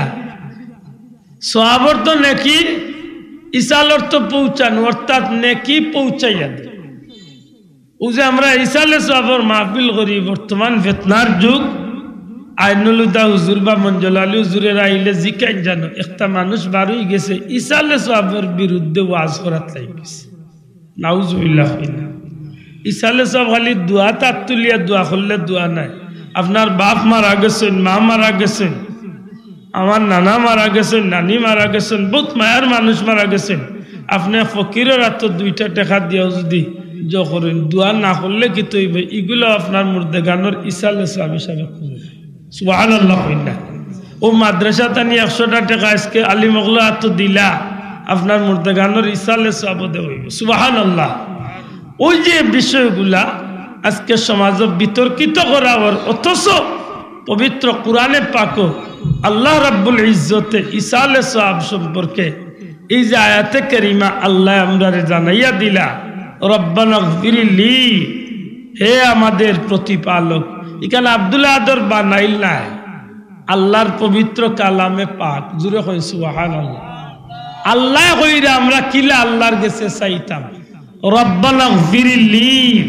সওয়াব অর্থ নেকি, ইসাল অর্থ পৌঁছানো, অর্থাৎ নেকি পৌঁছাইয়া দেয়। অউ যে আমরা ইসালে সওয়াবর মাহফিল করি, বর্তমান ফিতনার যুগ, আইনুল হুদা হুজুর বা মঞ্জুল আলী হুজুরেরা আইলে জিকাইন জানো, একটা মানুষ বার অই গেছে, ইসালে সওয়াবর বিরুদ্ধে ওয়াজ করাত লাগি গেছে। নাউজুবিল্লাহ। ইসালে সওয়াব খালি দোয়াত আত তুলিয়া দোয়া করলে দোয়া নায়। আপনার বাপ মারা গেছইন, মা মারা গেছইন, আমার নানা মারা গেছইন, নানি মারা গেছইন, বহুত মায়ার মানুষ মারা গেছইন। আপনে ফকিরর আতো দুইটা টেকা দিয়াও যুদি জো করইন, দোয়া না করলে কিতা অইবো? ইগুলাও আপনার মুর্দেগানর ইসালে সওয়াব হিসাবে কবুল। সুবহানাল্লাহ কইন না। অউ মাদ্রাসাত আনি একশোটা টেকা আইজকে আলিম অকলর আতো দিলা, আপনার মুর্দেগানর ইসালে সওয়াবো দেওয়া অইবো। সুবহানাল্লাহ। অউ যে বিষয়গুলা আইজকে সমাজো বিতর্কিত করা অর, অথচ পবিত্র কোরআনে পাকো আল্লাহ রাব্বুল ইজ্জতে ইসালে সওয়াব সম্পর্কে এই যে আয়াতে কারিমা আল্লায় আমরারে জানাইয়া দিলা, রব্বানাগফিরলি, হে আমাদের প্রতিপালক। ইখান আব্দুল আহাদর বানাইল নায়, আল্লার পবিত্র কালামে পাক। জুরে কইন সুবহানাল্লাহ। আল্লায় কইরা আমরা কিলা আল্লার গেছে চাইতাম, "রব্বানা গফিরলি,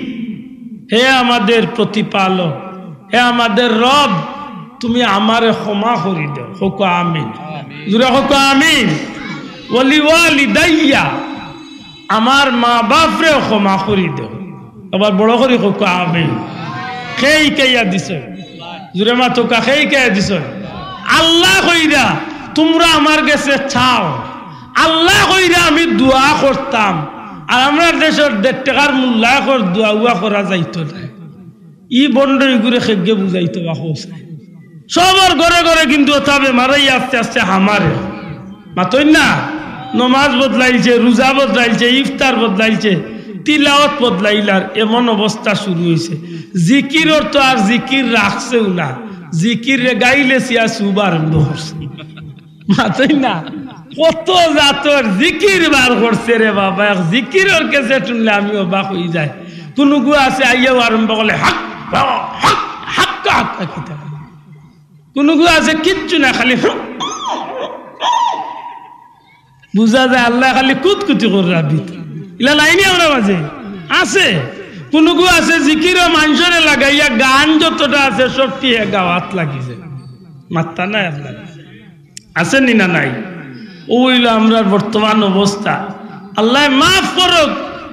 হে আমাদের প্রতিপালক, হে আমাদের রব, তুমি আমারে ক্ষমা করি দেও।" কউক্কা আমিন। জুরে কউক্কা আমিন। "ওয়ালি ওয়ালিদাইয়া, আমার মা বাপরেও ক্ষমা করি দেও।" আবার বড় করি কউক্কা আমিন। কে হিকাইয়া দিছইন? জুরে মাতউক্কা, কে হিকাইয়া দিছইন? আল্লায় কইরা, "তুমরা আমার গেছে চাও।" আল্লায় কইরা আমি দোয়া করতাম। আর আমরার দেশর দেড় টেকার মোল্লায় কর দোয়া উয়া করা যাইতো নায়। ই ভন্ড ইগুরে কেগিয়ে বুঝাইতো বা কউক্কা। সবর ঘরে ঘরে কিন্তু অতা বেমারে আস্তে আস্তে হামারে। মাতইন না? নমাজ বদলাইছে, রোজা বদলাইছে, ইফতার বদলাইছে, তিলাওয়াত বদলাইল, আর এমন অবস্থা শুরু অইছে। জিকিরর তো আর জিকির রাখছেউ না, জিকিররে গাইলে সিয়া সুব আরম্ভ করছে। মাতইন না? কত জাতর জিকির বার করছে রে বাবা, এক জিকিরর cassette হুনলে আমি অবাক অইযাই। কুনুগু আছে আইয়াউ আরম্ভ করলে হাক্কা, হাক্কা, হাক্কা, হাক্কা কিতা। কুনুগু আছে কিচ্ছু না, খালি বুঝা যায় আল্লায় খালি কুতকুতি কররা ভিতরে। ইলা নাইনি আমরার মাঝে? আছে। কুনুগু আছে জিকিরও মানষরে লাগাইয়া গান যতটা আছে সবটি হে গাওয়াত লাগিছে। মাত্তা নাই আপনার। আছে নি না নাই? অউ অইলো আমরার বর্তমান অবস্থা। আল্লায় মাফ করউক,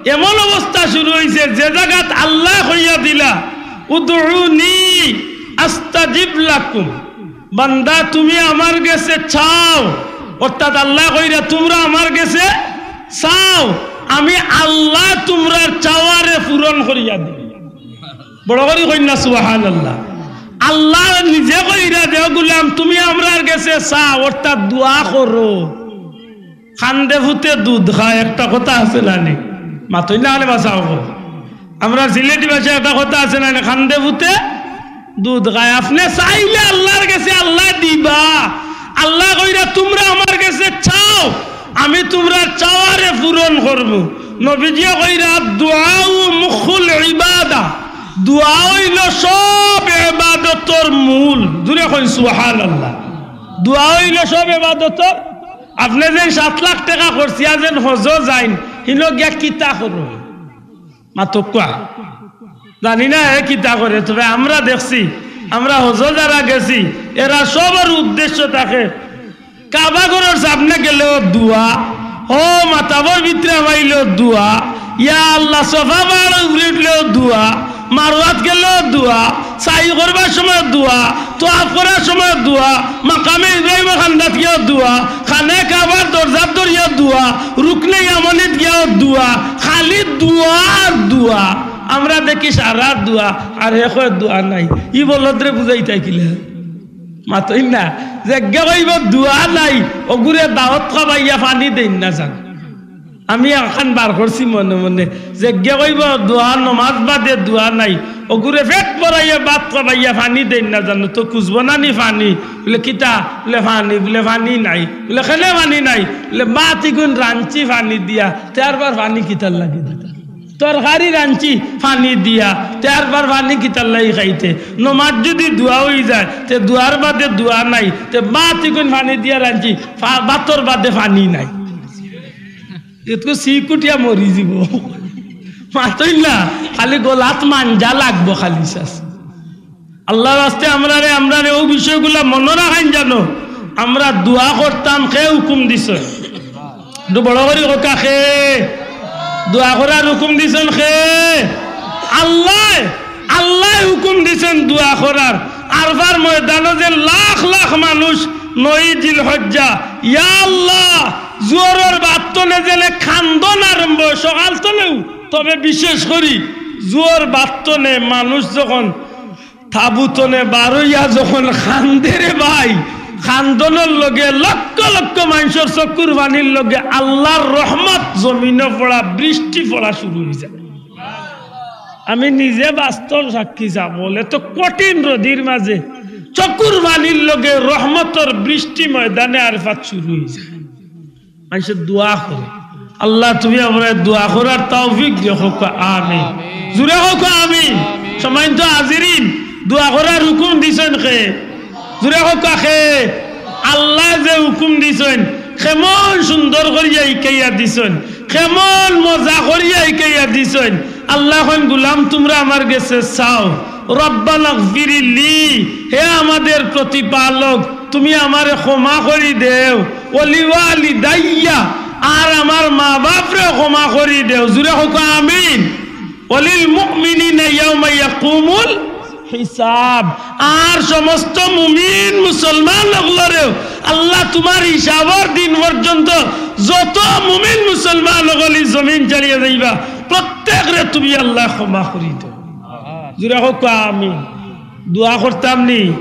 এমন অবস্থা শুরু অইছে যে জাগাত আল্লায় কইয়া দিলা, "উদউনি আস্তাজিব লাকুম।" বান্দা, তুমি আমার গেছে চাও, অর্থাৎ আল্লায় কইরা, "তুমরা আমার গেছে চাও, আমি আল্লায় তুমরার চাওয়ারে পূরণ করিয়া দিমু।" বড় করি কইন না সুবহানাল্লাহ। আল্লায় নিজে কইরা দে, "ও গোলাম, তুমি আমরার গেছে চাও, অর্থাৎ দোয়া করো।" "কান্দে পুতে দুধ খায়", একটা কথা আছে না নি? মাতইন না, আলে বাঁচাও গো। আমরার সিলেটি ভাষায় একটা কথা আছে না নি? "কান্দে পুতে দুধ খায়।" আপনে চাইলে আল্লার গেছে আল্লায় দিবা। আল্লায় কইরা, "তুমরা আমার গেছে চাও, আমি তুমরার চাওয়ারে পূরণ করমু।" নবীজিয়ে কইরা, "দুআউ মুখুল ইবাদা।" দোয়া অইলো সব ইবাদতর মূল। জুরে কইন সুবহানাল্লাহ। দোয়া অইলো সব ইবাদতর। আপনে যেন সাত লাখ টেকা খরচিয়া যেন হজো যাইন, হিনো গিয়া কিতা করইন? মাতউক্কা। জানি না হে কিতা করে, তবে আমরা দেখছি, আমরা হজো যারা গেছি, এরা সবর উদ্দেশ্য থাকে কাবা ঘরর সামনে গেলেও দোয়া, ও মাতাবর ভিতরে হামাইলেও দোয়া, ইয়া আল্লাহ, সফা পাহাড়ো উপরে উঠলেও দোয়া, মারওয়াত গেলেও দোয়া, সাই করবার সময় দোয়া, তোয়াফ করার সময় দোয়া, মাকামে ইব্রাহিমর কান্দাত গিয়াও দোয়া, খানে কাবার দরজাত ধরিয়াও দোয়া, রুকনে ইয়ামানিত গিয়াও দোয়া, খালি দোয়া আর দোয়া। আমরা দেখি সারা দোয়া, আর হে কয় দোয়া নাই। ই বলদরে বুঝাইতায় কিলা? মাতইন না, যেগিয়ে কইবো দোয়া নাই, অগুরে দাওত খাবাইয়া পানি দেইন না যান। আমি অখান বার করছি মনে মনে, যেগিয়ে কইবো দোয়া, নমাজ বাদে দোয়া নাই, অগুরে পেট ভরাইয়া ভাত খাবাইয়া পানি দেইন না যান, তো খুজবো না নি পানি? বুলে, "কিতা?" বুলে, "পানি।" বুলে, "পানি নাই।" বুলে, "কেনে পানি নাই?" বুলে, "ভাত ইগুন রানছি পানি দিয়া, তে আরবার পানি কিতার লাগি দিতা?" তরকারি রানছি পানি দিয়া, তে আরবার পানি কিতার লাগি খাইতে? নমাজ যুদি দোয়া অইযায়, তে দোয়ার বাদে দোয়া নাই, তে ভাত ইগুন পানি দিয়া রানছি, ফা-, ভাতর বাদে পানি নাই। এতকু সিকুটিয়া মরি যিবো। মাতইন না, খালি গলাত মাঞ্জা লাগবো খালি শেষ। আল্লার ওয়াস্তে আমরারে, আমরারে অউ বিষয়গুলা মনো রাখাইন জানো। আমরা দোয়া করতাম, কে হুকুম দিছইন? একটু বড় করি কউক্কা, কে? দোয়া করার হুকুম দিছইন কে? আল্লায়। আল্লায় হুকুম দিছইন দোয়া করার। আরফার ময়দানো যে লাখ লাখ মানুষ নয় জিলহজ্জা, ইয়া আল্লাহ, জোহরর বাদ তনে যেনে কান্দন আরম্ভ অয়, সকাল তনেউ, তবে বিশেষ করি জোহর বাদ তনে মানুষ যখন তাবু তনে বারইয়া যখন কান্দে রে ভাই, কান্দনর লগে লক্ষ লক্ষ মানষর চকুর পানির লগে আল্লার রহমত জমিনো পড়া, বৃষ্টি পড়া শুরু অইযায়। আমি নিজে বাস্তব সাক্ষী, যাবো অলে তো কঠিন রোদির মাঝে চকুর পানির লগে রহমতর বৃষ্টি ময়দানে আরফাত শুরু অইযায়। মানষে দোয়া করে। আল্লাহ, তুমি আমরারে দোয়া করার তৌফিক দিও, কউক্কা আমিন। জুরে কউক্কা আমিন। সম্মানিত হাজিরিন, দোয়া করার হুকুম দিছইন কে? জুরে কউক্কা কে? আল্লায় যে হুকুম দিছইন, কেমন সুন্দর করিয়া হিকাইয়া দিছইন, কেমন মজা করিয়া হিকাইয়া দিছইন। আল্লায় কইন, "গুলাম, তুমরা আমার গেছে চাও, রব্বানাগফিরলি, হে আমাদের প্রতিপালক, তুমি আমারে ক্ষমা করি দেও, ওয়ালিওয়ালিদাইয়া, আর আমার মা বাপরে ক্ষমা করি দেও।" জুরে কউক্কা আমিন। "ওয়ালিল মুমিনিনা ইয়াউমা ইয়াকুমুল হিসাব।" আর সমস্ত মুমিন মুসলমান অকলরেও আল্লাহ তুমার হিসাবর দিন পর্যন্ত যত মুমিন মুসলমান অকল ই জমিন ছাড়িয়া যাইবা, প্রত্যেকরে তুমি আল্লায় ক্ষমা করি দেও। জুরে কউক্কা আমিন। দোয়া করতাম নি?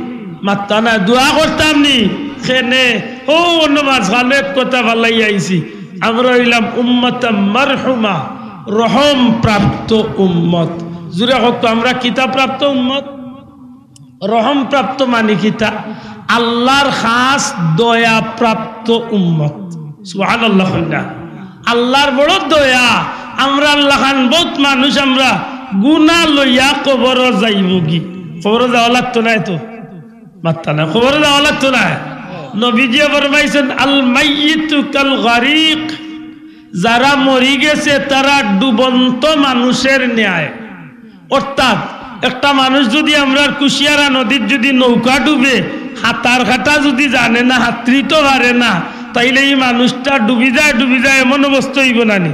মাত্তা নায়, দোয়া করতাম নি? কেনে? অউ অনো মাঝখানো এক কথা ফালাইয়া আইছি, আমরা অইলাম উম্মাতাম মারহুমা, রহম প্রাপ্ত উম্মত। জুরে কউক্কা, আমরা কিতা প্রাপ্ত উম্মত? রহম প্রাপ্ত মানি কিতা? আল্লার খাছ দয়া প্রাপ্ত উম্মত। সুবহানাল্লাহ কইন না? আল্লার বড় দয়া, আমরার লাখান বউত মানুষ আমরা গুনা লইয়া কবরো যাইবগি। কবরো যাওয়া লাগতো নায় তো, মাত্তা নায়, কবরো যাওয়া লাগতো নায়। নবীজিয়ে ফরমাইছইন, "আল মাইয়িতু কাল গারিক", যারা মরি গেছে তারা ডুবন্ত মানুষের ন্যায়। অর্থাৎ একটা মানুষ যুদি আমরার কুশিয়ারা নদীত যুদি নৌকা ডুবে, হাতার কাটা যুদি জানে না, হাতরিতো পারে না, তাইলে ই মানুষটা ডুবি যায়, ডুবি যায়, এমন অবস্থা অইবো না নি?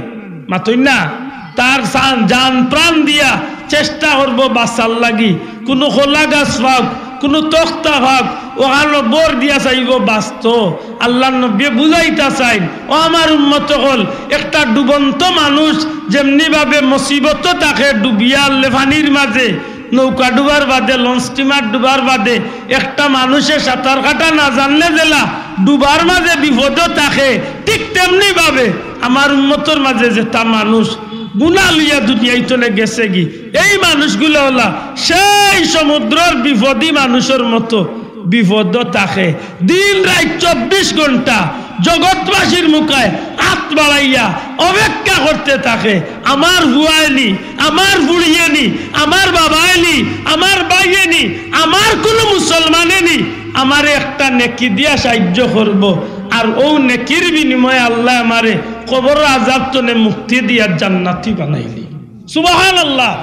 মাতইন না? তার জান, জান প্রাণ দিয়া চেষ্টা করবো বাঁচার লাগি, কুনু কলা গাছ পাউক, কুনু তক্তা পাউক, অখানো ভর দিয়া চাইবো বাঁচতো। আল্লার নবীয়ে বুঝাইতা চাইন, ও আমার উম্মত অকল, একটা ডুবন্ত মানুষ যেমনি ভাবে মুসিবতো থাকে, ডুবিয়া আরলে পানির মাঝে, নৌকা ডুবার বাদে, লঞ্চ স্টিমার ডুবার বাদে, একটা মানুষে সাঁতার কাটা না জানলে যেলা ডুবার মাঝে বিপদো থাকে, ঠিক তেমনি ভাবে আমার উম্মতর মাঝে যেতা মানুষ গুনা লইয়া দুনিয়াইতনে গেছেগি, এই মানুষগুলা অইলা সেই সমুদ্রর বিপদী মানুষর মতো বিপদো থাকে। দিন রাইত চব্বিশ ঘন্টা জগৎবাসীর মুখায় আত বাড়াইয়া অপেক্ষা করতে থাকে। আমার ফুয়ায় নি, আমার ফুড়িয়ে নি, আমার বাবায় নি, আমার ভাইয়ে নি, আমার কুনু মুসলমানে নি, আমারে একটা নেকি দিয়া সাহায্য করবো। আর অউ নেকির বিনিময়ে আল্লায় আমারে কবরর আযাব তনে মুক্তি দিয়া জান্নাতি বানাইলি। সুবহানাল্লাহ।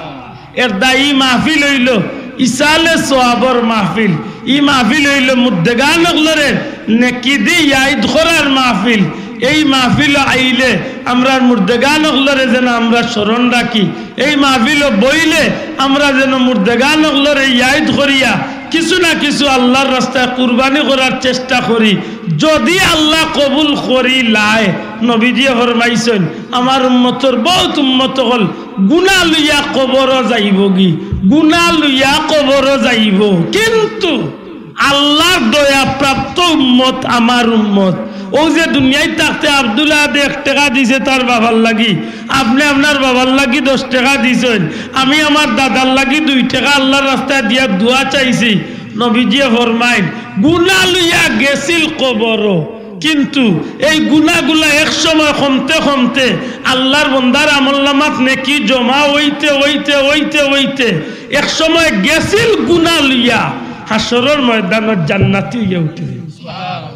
এরদায় ই মাহফিল অইলো ইসালে সওয়াবর মাহফিল। ই মাহফিল অইলো মুর্দেগান অকলরে নেকি দি ইয়াদ করার মাহফিল। এই মাহফিলো আইলে আমরার মুর্দেগান অকলরে যেন আমরা স্মরণ রাখি। এই মাহফিলো বইলে আমরা যেন মুর্দেগান অকলরে ইয়াদ করিয়া কিছু না কিছু আল্লার রাস্তায় কুরবানি করার চেষ্টা করি। যুদি আল্লায় কবুল করিলায়, নবীজিয়ে ফরমাইছইন, আমার উম্মতর বউত উম্মত অকল গুনা লইয়া কবরো যাইবোগি, গুনা লইয়া কবরো যাইবো। কিন্তু আল্লার দয়া প্রাপ্ত উম্মত আমার উম্মত। অউ যে দুনিয়াইত থাকতে আব্দুল আহাদে এক টেকা দিছে তার বাবার লাগি, আপনে আপনার বাবার লাগি দশ টেকা দিছইন, আমি আমার দাদার লাগি দুই টেকা আল্লার রাস্তায় দিয়া দোয়া চাইছি। নবীজিয়ে ফরমাইন, গুনা লইয়া গেছিল কবরো, কিন্তু এই গুনাগুলা এক সময় কমতে কমতে আল্লার বন্দার আমলনামাত নেকি জমা অইতে অইতে অইতে অইতে এক সময় গেছিল গুনা লইয়া হাশরর ময়দানো জান্নাতি অইয়া উঠি যাইবো।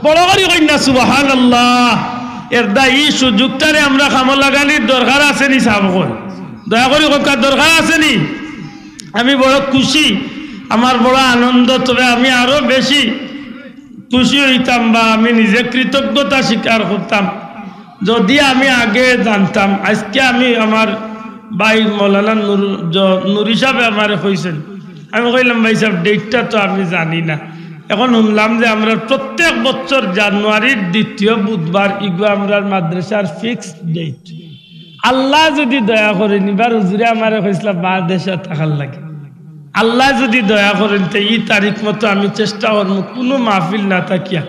বড় করি কইন না সুবহানাল্লাহ। এরদায় ই সুযোগটারে আমরা কামো লাগানির দরকার আছে নি সাব অকল? দয়া করি কউক্কা, দরকার আছে নি? আমি বড় খুশি, আমার বড় আনন্দ, তবে আমি আরো বেশি খুশি অইতাম বা আমি নিজে কৃতজ্ঞতা স্বীকার করতাম, যুদি আমি আগে জানতাম। আইজকে আমি আমার ভাই মৌলানা নুর-, জ-, নুরি সাবে আমারে কইছইন, আমি কইলাম, "ভাই সাব, ডেটটা তো আমি জানি না।" এখন হুনলাম যে আমরার প্রত্যেক বছর জানুয়ারির দ্বিতীয় বুধবার ইগু আমরার মাদ্রাসার ফিক্সড ডেট। আল্লায় যুদি দয়া করইন, ইবার হুজুরে আমারে কইছলা বাংলাদেশো থাকার লাগি। আল্লায় যুদি দয়া করইন, তে ই তারিখ মতো আমি চেষ্টা করমু, কুনু মাহফিল না থাকিয়া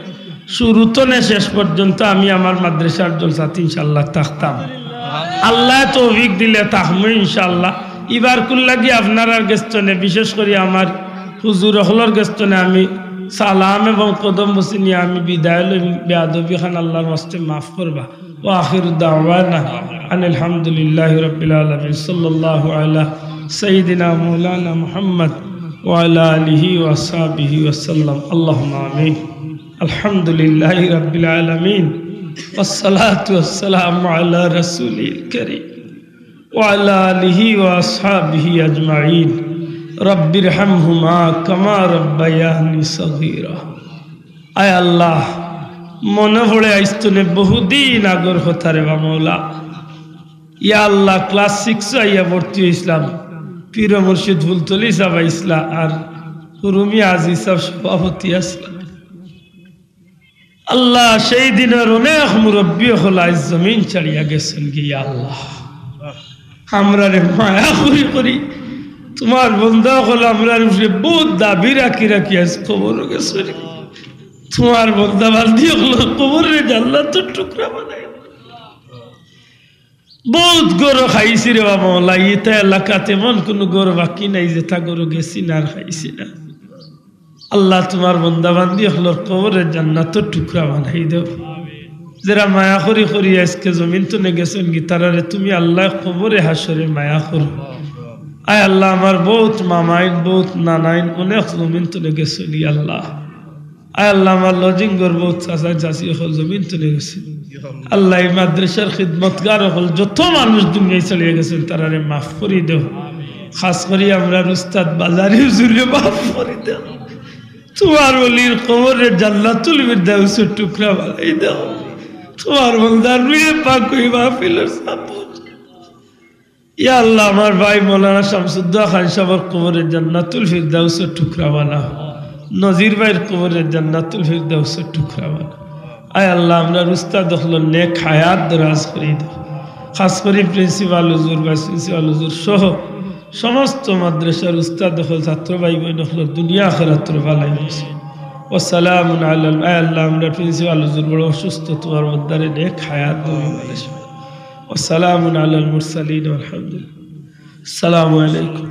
শুরু তনে শেষ পর্যন্ত আমি আমার মাদ্রাসার জলসাত ইনশাআল্লাহ থাকতাম। আল্লায় তৌফিক দিলে থাকমু ইনশাআল্লাহ। ইবার কুল্লাগি আপনারার গেছ তনে, বিশেষ করি আমার হুজুর অকলর গেছ তনে আমি সালাম এবং কদম বসি নিয়া আমি বিদায় লইমু। বেয়াদবি খান আল্লার ওয়াস্তে মাফ করবা। وآخر دعوانا أن الحمد لله رب العالمين. صلى الله على سيدنا مولانا محمد وعلى آله وأصحابه وسلم. اللهم آمين. الحمد لله رب العالمين. والصلاة والسلام على رسوله الكريم وعلى آله وأصحابه أجمعين. رب ارحمهما كما ربياني صغيرا. আয় আল্লাহ, মনো পড়ে আইজ তনে বহুদিন আগর কথা রে বা মওলা। ইয়া আল্লাহ, ক্লাস সিক্সো আইয়া ভর্তি অইছলাম, পীর মুর্শিদ ফুলতলি সাব আইছলা আর হুরুমি আজি সাব সভাপতি আছলা। আল্লাহ, সেই দিনর অনেক মুরব্বি অকল আইজ জমিন ছাড়িয়া গেছইন গি। ইয়া আল্লাহ, আমরারে মায়া করি করি তুমার বন্দা অকল আমরার উপরে বউত দাবি রাখি রাখি আইজ কবরো গেছইন গি। তুমার বন্দা বান্দি অকলর কবররে জান্নাতর টুকরা বানাই। বউত গরো খাইছি রে বা মওলা, ইতা এলাকাত এমন কুনু গরো বাকি নাই যেতা গরো গেছি না আর খাইছি না। আল্লাহ, তুমার বন্দা বান্দি অকলর কবররে জান্নাতর টুকরা বানাই দেও। যেরা মায়া করি করি আইজকে জমিন তনে গেছইন গি, তারারে তুমি আল্লাহ কবরে হাশরে মায়া করো। আয় আল্লাহ, আমার বউত মামাইন, বউত নানাইন অনেক জমিন তনে গেছইন গি আল্লাহ। আয় আল্লাহ, আমার লজিংগর বউত চাচা চাচি অকল জমিন তনে গেছইন। আল্লাহ, এই মাদ্রাসার খিদমতগার অকল যত মানুষ দুনিয়া ছাড়িয়া গেছইন, তারারে মাফ করি দেও। খাস করি আমরার উস্তাদ বাজারি হুজুররে মাফ করি দেও। তুমার ওলির কবররে জান্নাতুল ফিরদাউসর টুকরা বানাই দেও। তুমার বন্দার রুহে পাক ওই মাহফিলর সাথে। ইয়া আল্লাহ, আমার ভাই মৌলানা শামসুদ্দোহা খান সাবর কবররে জান্নাতুল ফিরদাউসর টুকরা বানাও। নজির ভাইর কবররে জান্নাতুল ফিরদাউসর টুকরা বানাও। আয় আল্লাহ, আমরার উস্তাদ অকলর নেক হায়াত দরাজ করি দেও। খাস করি প্রিন্সিপাল হুজুর, ভাইস প্রিন্সিপাল হুজুর সহ সমস্ত মাদ্রাসার উস্তাদ অকল, ছাত্র ভাই বইন অকলর দুনিয়া আখিরাতর ভালাই নসিব। ওয়াসালামুন আলাল, আয় আল্লাহ, আমরার প্রিন্সিপাল হুজুর বড় অসুস্থ, তুমার বন্দারে নেক হায়াত দাও। ওয়াসালামুন আলাল মুরসালিন ওয়ালহামদুলিল্লাহ। আসসালামু আলাইকুম।